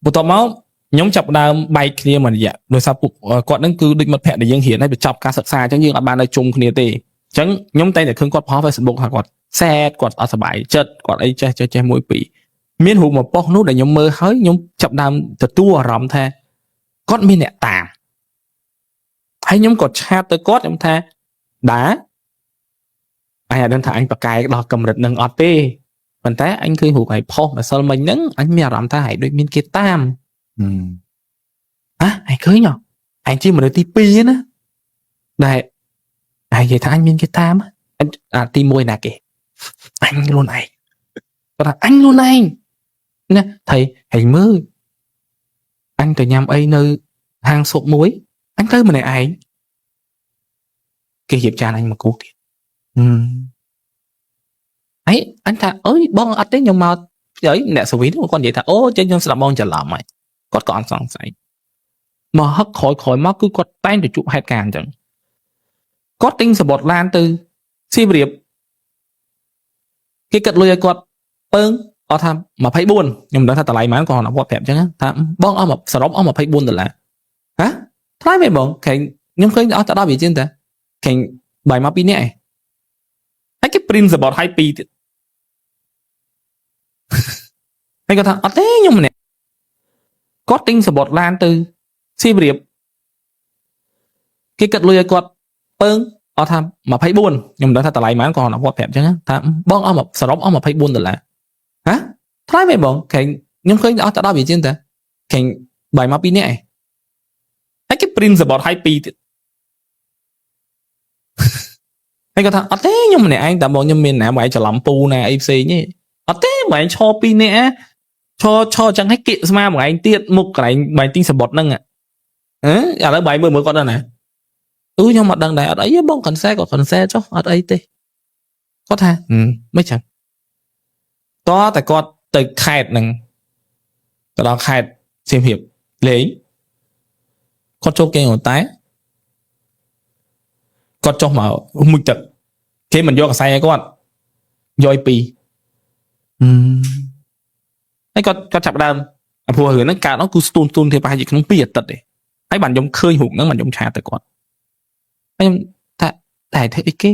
បន្ទាប់មកខ្ញុំចាប់ផ្ដើមបែកគ្នាមួយរយៈដោយសារពួកគាត់ហ្នឹងគឺដូចមិត្តភក្តិដែលយើងរៀនហើយបញ្ចប់ការសិក្សាអញ្ចឹងយើងអត់បាននៅជុំគ្នាទេអញ្ចឹងខ្ញុំតែងតែឃើញគាត់ផុស Facebook ថាគាត់ sad គាត់អត់សប្បាយចិត្តគាត់អីចេះចេះចេះមួយពីរមានរូបមួយប៉ុស្តិ៍នោះដែលខ្ញុំមើលហើយខ្ញុំចាប់ផ្ដើមទទួលអារម្មណ៍ថាគាត់មានអ្នកតាមហើយខ្ញុំក៏chat ទៅគាត់ខ្ញុំថាដាអញអត់ដឹងថាអញប្រកែកដល់កម្រិតនឹងអត់ទេប៉ុន្តែអញឃើញរូបឯងផុសម្សិលមិញហ្នឹងអញមានអារម្មណ៍ថាឯងដូចមានគេតាម ហ៎ឯងឃើញហ៎ឯងជាមនុស្សទី2ណាដែលឯងនិយាយថាអញមានគេតាមអញអាទី1ណាគេអញខ្លួនឯងគាត់ថាអញខ្លួនឯងណាថៃឯងមើលអញទៅញ៉ាំអីនៅហាងស៊ុបមួយអញទៅម្នាក់ឯងគេរៀបចានអញមកគូទៀតហើយអញថាអើយបងអត់ទេខ្ញុំមកអីអ្នកសវីនោះគាត់និយាយថាអូចេញខ្ញុំស្ដាប់បងច្រឡំហើយគាត់ក៏អត់សង្ស័យមកហឹកក្រោយក្រោយមកគឺគាត់តែងតែជួបហេតុការណ៍អញ្ចឹងគាត់ទិញសបុតឡានទៅសៀមរាបគេកាត់លុយឲ្យគាត់ពើងអត់ថា24ខ្ញុំមិនដឹងថាតម្លៃប៉ុន្មានគាត់គាត់ប្រាប់អញ្ចឹងថាបងអស់មកសរុបអស់24ដុល្លារហ៎ថ្លៃមែនបងខែខ្ញុំឃើញអស់តែ10វាជាងតាខែបាយមក2នាក់ឯងហើយគេ print សបុតឲ្យ2ទៀតហើយគាត់ថាអត់ទេខ្ញុំម្នាក់គាត់ទិញសបុតឡានទៅសៀមរាបគេកាត់លុយឲ្យគាត់ពើងអត់ថា24ខ្ញុំមិនដឹងថាតម្លៃប៉ុន្មានគាត់គាត់ប្រាប់អញ្ចឹងថាបងអស់មកសរុបអស់24ដុល្លារហ៎ថ្លៃមែនបងខែខ្ញុំឃើញអស់តែ10វាជាងតាខែបាយមក2នាក់ឯងហើយគេ print សបុតឲ្យ2ទៀតហើយគាត់ថាអត់ទេខ្ញុំម្នាក់ឯងតែបងខ្ញុំមានណាបងឯងច្រឡំពូណាអីផ្សេងទេអត់ទេបងឯងឈរ2នាក់ឈរឈរចឹងឲ្យគៀកស្មាបងឯងទៀតមុខកន្លែងបងឯងទិញសបុតហ្នឹងហ៎ឥឡូវបងឯងមើលមើលគាត់ដល់ណាអឺខ្ញុំអត់ដឹងដែរអត់អីទេបង cancel ក៏ cancel ចុះអត់អីទេគាត់ថាមិនចឹងតតែគាត់ទៅខេតហ្នឹងទៅដល់ខេតសៀមរាបលេងគាត់ចូលគេងតែគាត់ចុះមកមុជទឹកគេមិនយកកសែងឲ្យគាត់យកឲ្យពីរ ហើយគាត់គាត់ចាប់ផ្ដើមព្រោះរឿងហ្នឹងកើតនោះគឺស្ទូនស្ទូនទេប្រហែលជាក្នុង2អាទិត្យទេហើយបានខ្ញុំឃើញរូបហ្នឹងបានខ្ញុំ chat ទៅគាត់ហើយខ្ញុំថាតែធ្វើអីគេ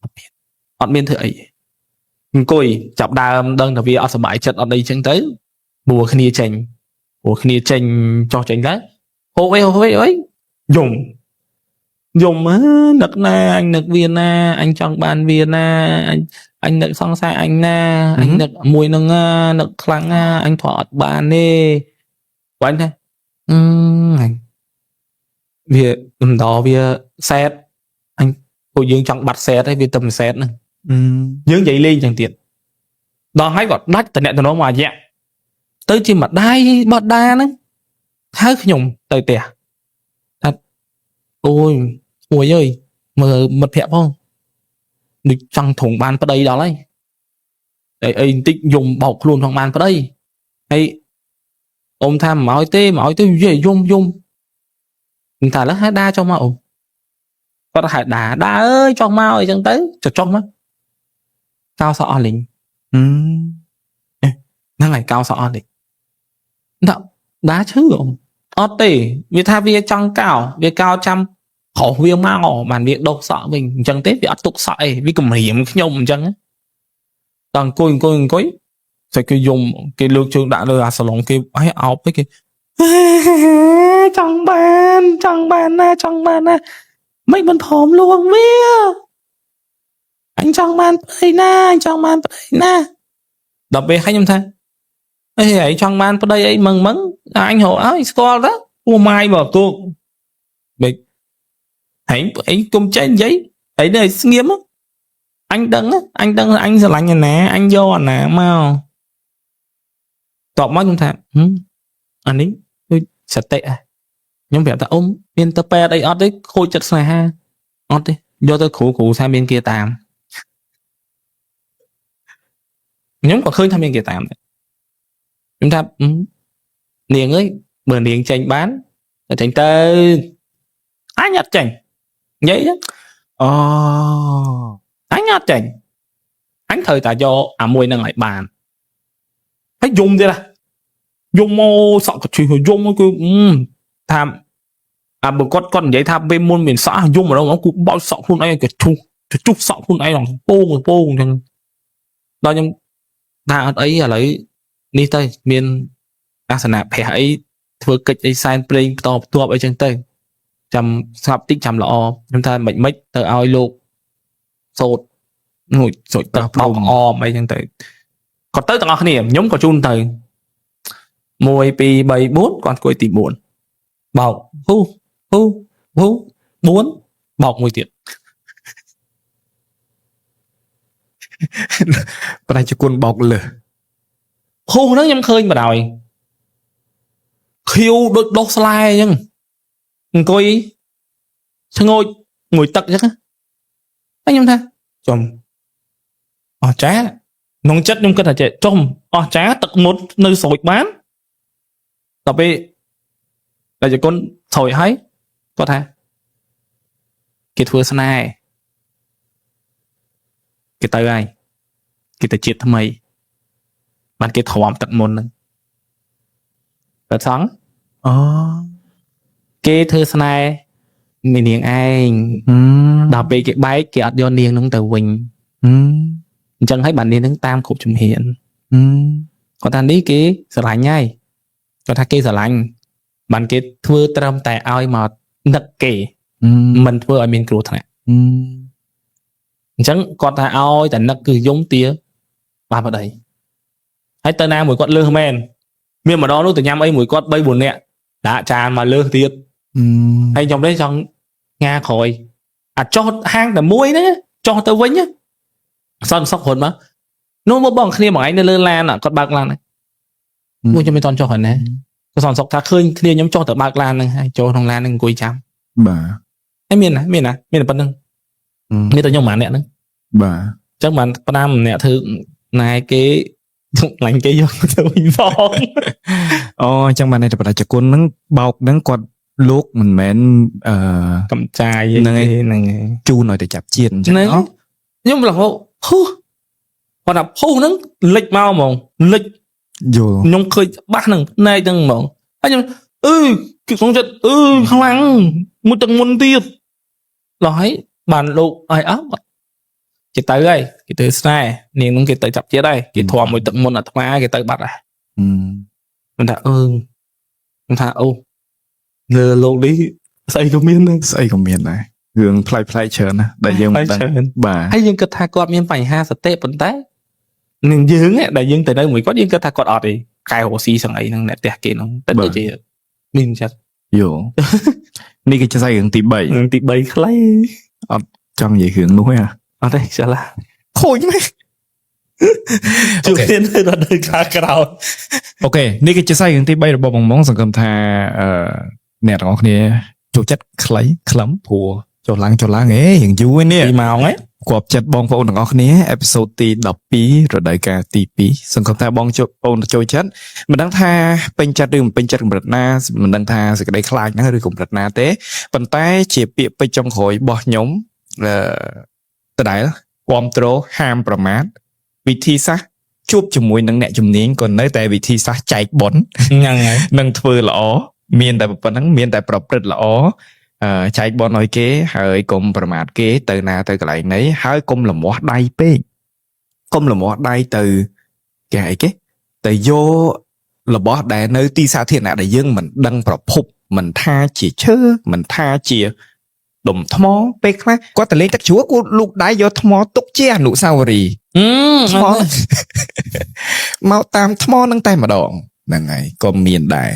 អត់មានអត់មានធ្វើអីទេអង្គុយចាប់ដើមដឹងថាវាអត់សប្បាយចិត្តអត់អីចឹងទៅបួគ្នាចេញបួគ្នាចេញចោះចេញទៅហូបអីហូបអីអីយំ យំនឹកណាអញនឹកវាណាអញចង់បានវាណាអញអញនឹកសង្សារអញណាអញនឹកមួយនឹងណានឹកខ្លាំងណាអញព្រោះអត់បានទេបាញ់ថាអឺអញវាកំដរវាសែតអញពួកយើងចង់បាត់សែតហើយវាទៅមិនសែតហ្នឹងយើងនិយាយលេងចឹងទៀតដល់ហើយក៏ដាច់តំណតំណងមួយរយៈទៅជាម្ដាយបដាហ្នឹងហៅខ្ញុំទៅផ្ទះថាអូយមួយអើយមើលមិត្តភក្តិផងដូចចង់ត្រង់បានប្តីដល់ហើយតែអីបន្តិចយំបោកខ្លួនផងបានប្តីហើយអ៊ំថាមិនឲ្យទេមិនឲ្យទេយេយំយំខ្ញុំថាឥឡូវហៅដាចុះមកអ៊ំគាត់ហៅដាដាអើយចុះមកអីចឹងទៅចុះចុះមកកោសក់អស់លីងហ្នឹងហើយកោសក់អស់លីងដាក់ដាឈឺអ៊ំអត់ទេវាថាវាចង់កោវាកោចាំប្រុសវាមកបានវាដុសសក់វិញអញ្ចឹងទេវាអត់ទុកសក់អីវាគំរាមខ្ញុំអញ្ចឹងដល់អង្គុយអង្គុយអង្គុយស្អីគេយំគេលើកជើងដាក់លើអាសាឡុងគេឲ្យអោបទៅគេចង់បានចង់បានណាចង់បានណាមិនមិនព្រមលួងវាអញចង់បានប្តីណាអញចង់បានប្តីណាដល់ពេលឲ្យខ្ញុំថាអេឯងចង់បានប្តីអីមឹងមឹងអញរកឲ្យស្គាល់ទៅពួកម៉ាយបើគោបេហែងឯងគុំចេះនិយាយឯងនៅស្ងៀមអញដឹងអញដឹងអញស្រឡាញ់អាណាអញយកអាណាមកតបមកខ្ញុំថាអានេះដូចសតិខ្ញុំប្រាប់ថាអ៊ំមានទៅពេទ្យអីអត់ទេខូចចិត្តស្នេហាអត់ទេយកទៅគ្រូគ្រូថាមានគេតាមខ្ញុំក៏ឃើញថាមានគេតាមដែរខ្ញុំថានាងអើយបើនាងចេញបានតែចេញទៅអញអត់ចេញនិយាយចឹង
អូ
អញអត់ចេញអញត្រូវតែយកអាមួយនឹងឲ្យបានហើយយំទៀតណាយំមកសក់កឈឺយំគឺថាអាបើគាត់គាត់និយាយថាពេលមុនមានសក់យំម្ដងគឺបោចសក់ខ្លួនឯងកឈុះជុះសក់ខ្លួនឯងដល់ពងពងអញ្ចឹងដល់ខ្ញុំថាអត់អីឥឡូវនេះទៅមានអាសនៈព្រះអីធ្វើកិច្ចអីសែនព្រេងបន្តបន្ទាប់អីចឹងទៅចាំស្ងប់តិចចាំល្អខ្ញុំថាមិនមិនទៅឲ្យលោកសូត្រងួចសូត្រទឹកបោកអមអីចឹងទៅគាត់ទៅទាំងអស់គ្នាខ្ញុំក៏ជូនទៅ1 2 3 4គាត់អង្គុយទី4បោកហ៊ូហ៊ូហ៊ូ4បោកមួយទៀត
ប្រជាគុណបោកលើស
ហ៊ូហ្នឹងខ្ញុំឃើញបណ្ដោយខៀវដូចដុសស្លែអញ្ចឹងអង្គុយឈ្ងោចមួយទឹកអញ្ចឹងហើយខ្ញុំថាចំអស់ចាក្នុងចិត្តខ្ញុំគិតថាចេះចំអស់ចាទឹកមុតនៅស្រួចបានដល់ពេលប្រជាគុណស្រួចហើយគាត់ថាគេធ្វើស្នេហ៍គេទៅហើយគេទៅជាតិថ្មីបានគេទ្រាំទឹកមុនហ្នឹងបើសង
អូ
គេធ្វើស្នេហ៍មាននាងឯងដល់ពេលគេបែកគេអត់យកនាងហ្នឹងទៅវិញអញ្ចឹងហើយបាននាងហ្នឹងតាមគ្រប់ជំហានគាត់ថានេះគេស្រឡាញ់ហើយគាត់ថាគេស្រឡាញ់បានគេធ្វើត្រឹមតែឲ្យមកនឹកគេមិនធ្វើឲ្យមានគ្រោះថ្នាក់អញ្ចឹងគាត់ថាឲ្យតែនឹកគឺយំទាបានប្តីហើយទៅណាមួយគាត់លើសមែនមានម្ដងនោះទៅញ៉ាំអីមួយគាត់3 4នាក់ដាក់ចានមកលើសទៀតហើយខ្ញុំនេះចង់ងាក្រោយអាចចុះហាងតែមួយហ្នឹងចុះទៅវិញសន្តិសុខរត់មកនោះមកបងគ្នាមួយថ្ងៃនៅលើឡានគាត់បើកឡានហ្នឹងមួយខ្ញុំមិនតន់ចុះហ្នឹងណាគាត់សន្តិសុខថាឃើញគ្នាខ្ញុំចុះទៅបើកឡានហ្នឹងហើយចូលក្នុងឡានហ្នឹងអង្គុយចាំ
បាទ
ហើយមានណាមានណាមានតែប៉ុណ្្នឹងមានតែខ្ញុំម្នាក់ហ្នឹង
បាទ
អញ្ចឹងបានផ្ដាំអ្នកធ្វើណែគេឡាញ់គេយកទៅវិញផង
អូអញ្ចឹងបានតែប្រជាគុណហ្នឹងបោកហ្នឹងគាត់លោកមិនមែនអឺ
កំចាយ
ហ្នឹងហើយ
ហ្នឹងហើយ
ជូនឲ្យទៅចាប់ជាតិអញ្ចឹង
ហ្នឹងខ្ញុំរហូតហ៊ូគាត់ថាហ៊ូហ្នឹងលិចមកហ្មងលិច
យល់
ខ្ញុំឃើញច្បាស់ហ្នឹងភ្នែកហ្នឹងហ្មងហើយខ្ញុំអឺគឺក្នុងចិត្តអឺខ្លាំងមួយទឹកមុនទៀតដល់ហើយបានលោកឲ្យអស់គេទៅហើយគេទៅស្នេហ៍នាងហ្នឹងគេទៅចាប់ជាតិហើយគេធំមួយទឹកមុនអាត្មាគេទៅបាត់ហើយខ្ញុំថាអឺខ្ញុំថាអូលើលោកនេះស្អីក៏មានដែរ
ស្អីក៏មានដែរ រឿងប្លែកៗច្រើនណាស់ដែលយើងមិនដឹង
ច្រើន
បាទ
ហើយយើងគិតថាគាត់មានបញ្ហាសតិប៉ុន្តែនឹងយើងឯងដែលយើងទៅនៅមួយគាត់យើងគិតថាគាត់អត់ទេកែរស់ស៊ីសឹងអីហ្នឹងអ្នកផ្ទះគេហ្នឹងតែដូចជាមានចិត្ត
យោនេះគឺជាសាច់រឿងទី3
រឿងទី3ខ្លី
ចង់និយាយរឿងនោះហ៎
អត់ទេខ្ជិលឡា
ខូចមែន
ជួបគ្នានៅរដូវកាលក្រោយ
OK នេះគឺជាសាច់រឿងទី3របស់បងម៉ងសង្ឃឹមថាអ្នកទាំងអស់គ្នាចូលចិត្តខ្លីខ្លឹមព្រោះចុះឡើងចុះឡើងហេរៀងយូរឯនេះ
2ម៉ោងហ៎
គប់ចិត្តបងប្អូនទាំងអស់គ្នាepisode ទី12រដូវកាលទី2សង្ឃឹមថាបងចូលបងចូលចិត្តមិនដឹងថាពេញចិត្តឬមិនពេញចិត្តកម្រិតណាមិនដឹងថាសេចក្តីខ្លាចហ្នឹងឬកម្រិតណាទេប៉ុន្តែជាពាក្យពេចន៍ចុងក្រោយរបស់ខ្ញុំដដែលគ្រប់ត្រូលហាមប្រមាថវិធីសាស្ត្រជួបជាមួយនឹងអ្នកជំនាញក៏នៅតែវិធីសាស្ត្រចែកបុណ្យ
ហ្នឹងហើយ
នឹងធ្វើល្អមានតែប៉ុណ្្នឹងមានតែប្រព្រឹត្តល្អចែកបនឲ្យគេហើយកុំប្រមាថគេទៅណាទៅកន្លែងណីហើយកុំលមាស់ដៃពេកកុំលមាស់ដៃទៅគេអីគេទៅយករបស់ដែលនៅទីសាធារណៈដែលយើងមិនដឹងប្រភពមិនថាជាឈើមិនថាជាដុំថ្មពេលខ្លះគាត់ទៅលេងទឹកជ្រោះគាត់លូកដៃយកថ្មទុកជាអនុស្សាវរីយ៍ ថ្មមកតាមថ្មនឹងតែម្ដងហ្នឹងហើយក៏មានដែរ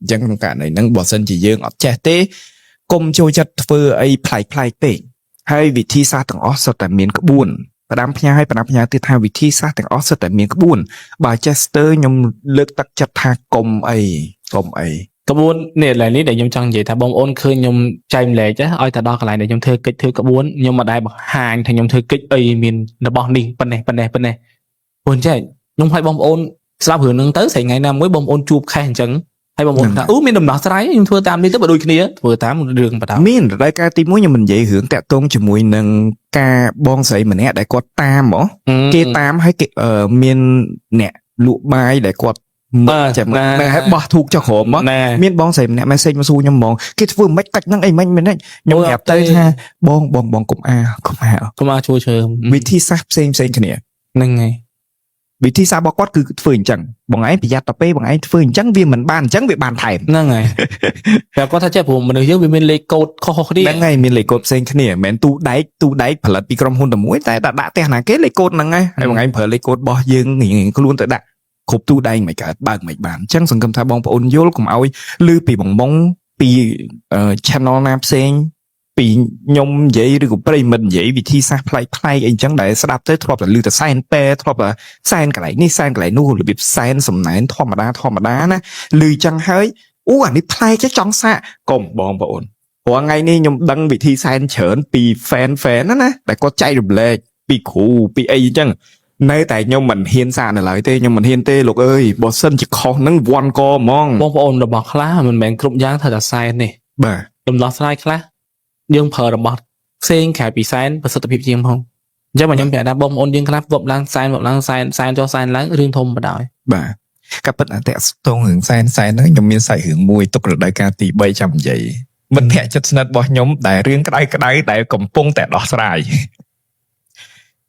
អញ្ចឹងក្នុងករណីហ្នឹងបើសិនជាយើងអត់ចេះទេកុំចូលចិត្តធ្វើអីប្លែកប្លែកពេកហើយវិធីសាស្ត្រទាំងអស់សុទ្ធតែមានក្បួនផ្ដាំផ្ញើឲ្យផ្ដាំផ្ញើទៀតថាវិធីសាស្ត្រទាំងអស់សុទ្ធតែមានក្បួនបើចេះស្ទើខ្ញុំលើកទឹកចិត្តថាកុំអីកុំអី
ក្បួននេះឡើយនេះដែលខ្ញុំចង់និយាយថាបងប្អូនឃើញខ្ញុំចែកម្លែកឲ្យតែដល់កន្លែងដែលខ្ញុំធ្វើកិច្ចធ្វើក្បួនខ្ញុំមិនដែលបង្ហាញថាខ្ញុំធ្វើកិច្ចអីមានរបស់នេះប៉ុណ្ណេះប៉ុណ្ណេះប៉ុណ្ណេះព្រោះអញ្ចឹងខ្ញុំឲ្យបងប្អូនស្ដាប់រឿងហ្នឹងទៅស្អីថ្ងៃណាមួយបងប្អូនជួបខេះអញ្ចឹងហើយបងប្អូនថាអូមានដំណោះស្រាយខ្ញុំធ្វើតាមនេះទៅបើដូចគ្នាធ្វើតាមរឿងបដា
មានរដូវកាលទី1ខ្ញុំមិននិយាយរឿងតាក់ទងជាមួយនឹងការបងស្រីម្នាក់ដែលគាត់តាមហ៎គេតាមឲ្យគេមានអ្នកលក់បាយដែលគាត់
បាទ
ចាំណែឲ្យបោះធូកចុះក្រោមមក
ណែ
មានបងស្រីម្នាក់ message មកសួរខ្ញុំហ្មងគេធ្វើមិនកាច់ហ្នឹងអីមិនមិនខ្ញុំប្រាប់ទៅថាបងបងបងកុំអាកុំអា
កុំអាជួយជើ
វិធីសាស្ត្រផ្សេងផ្សេងគ្នា
ហ្នឹងហើយ
វិធីសាស្ត្ររបស់គាត់គឺធ្វើអញ្ចឹងបងឯងប្រយ័ត្នទៅពេលបងឯងធ្វើអញ្ចឹងវាមិនបានអញ្ចឹងវាបានថែម
ហ្នឹងហើយតែគាត់ថាចេះព្រោះមនុស្សយើងវាមានលេខកូដខុសៗគ្នា
ហ្នឹងហើយមានលេខកូដផ្សេងគ្នាមិនមែនទូដែកទូដែកផលិតពីក្រុមហ៊ុនតែមួយតែដាក់ផ្ទះណាគេលេខកូដហ្នឹងហើយហើយបងឯងប្រើលេខកូដរបស់យើងរៀងៗខ្លួនទៅដាក់គ្រប់ទូដែកមិនកើតបើកមិនបានអញ្ចឹងសង្ឃឹមថាបងប្អូនយល់កុំឲ្យលឺពីបងបងពី channel ណាផ្សេងពីខ្ញុំនិយាយឬក៏ប្រិយមិត្តនិយាយវិធីសាស្ត្រប្លែកប្លែកអីចឹងដែលស្ដាប់ទៅធ្លាប់តែលឺតែសែនពេធ្លាប់តែសែនកន្លែងនេះសែនកន្លែងនោះរបៀបសែនសំណែនធម្មតាធម្មតាណាលឺចឹងហើយអូអានេះប្លែកចេះចង់សាកកុំបងប្អូនព្រោះថ្ងៃនេះខ្ញុំដឹងវិធីសែនច្រើនពី fan fan ណាណាដែលគាត់ចែករំលែកពីគ្រូពីអីចឹងនៅតែខ្ញុំមិនហ៊ានសាកនៅឡើយទេខ្ញុំមិនហ៊ានទេលោកអើយបើសិនជាខុសហ្នឹងវ័នកហ្មង
បងប្អូនរបស់ខ្លះមិនមែនគ្រប់យ៉ាងត្រូវតែសែនទេ
បាទ
ដំណោះស្រាយខ្លះយើងប្រើរបស់ផ្សេងក្រៅពីសែនប្រសិទ្ធភាពជាងផងអញ្ចឹងបើខ្ញុំប្រាប់ថាបងប្អូនយើងខ្លះវប់ឡើងសែនវប់ឡើងសែនសែនចុះសែនឡើងរឿងធំបណ្ដោយ
បាទក៏ពិតអតិស្ទងរឿងសែនសែនហ្នឹងខ្ញុំមានសាច់រឿងមួយទុករដូវកាលទី3ចាំនិយាយមិត្តភក្តិចិត្តស្និទ្ធរបស់ខ្ញុំដែលរឿងក្តៅក្តៅដែលកំពុងតែដោះស្រាយ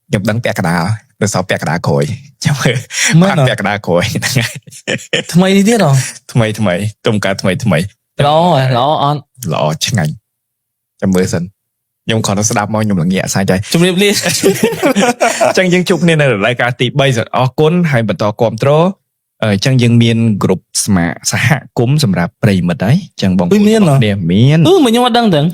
ខ្ញុំដឹងពាក់កណ្ដាលទៅសល់ពាក់កណ្ដាលក្រោយចាំមើល
មែន
បានពាក់កណ្ដាលក្រោយហ្នឹងហើយ
ថ្មីនេះទៀតហ៎
ថ្មីថ្មីទុំកើតថ្មីថ្មី
ល្អល្អអត់
ល្អឆ្ងាញ់ចាំមើលសិនខ្ញុំគ្រាន់តែស្ដាប់មកខ្ញុំល្ងាកសាច់ហើយ
ជំរាបលា
អញ្ចឹងយើងជួបគ្នានៅរដូវកាលទី3សូមអរគុណហើយបន្តគាំទ្រអញ្ចឹងយើងមានក្រុមសមាសហគមន៍សម្រាប់ប្រិយមិត្តហើយអញ្ចឹងបងប្អូន
អុយមាន
ទាំងអស់គ្នាមាន
អឺមកខ្ញុំអត់ដឹងទាំង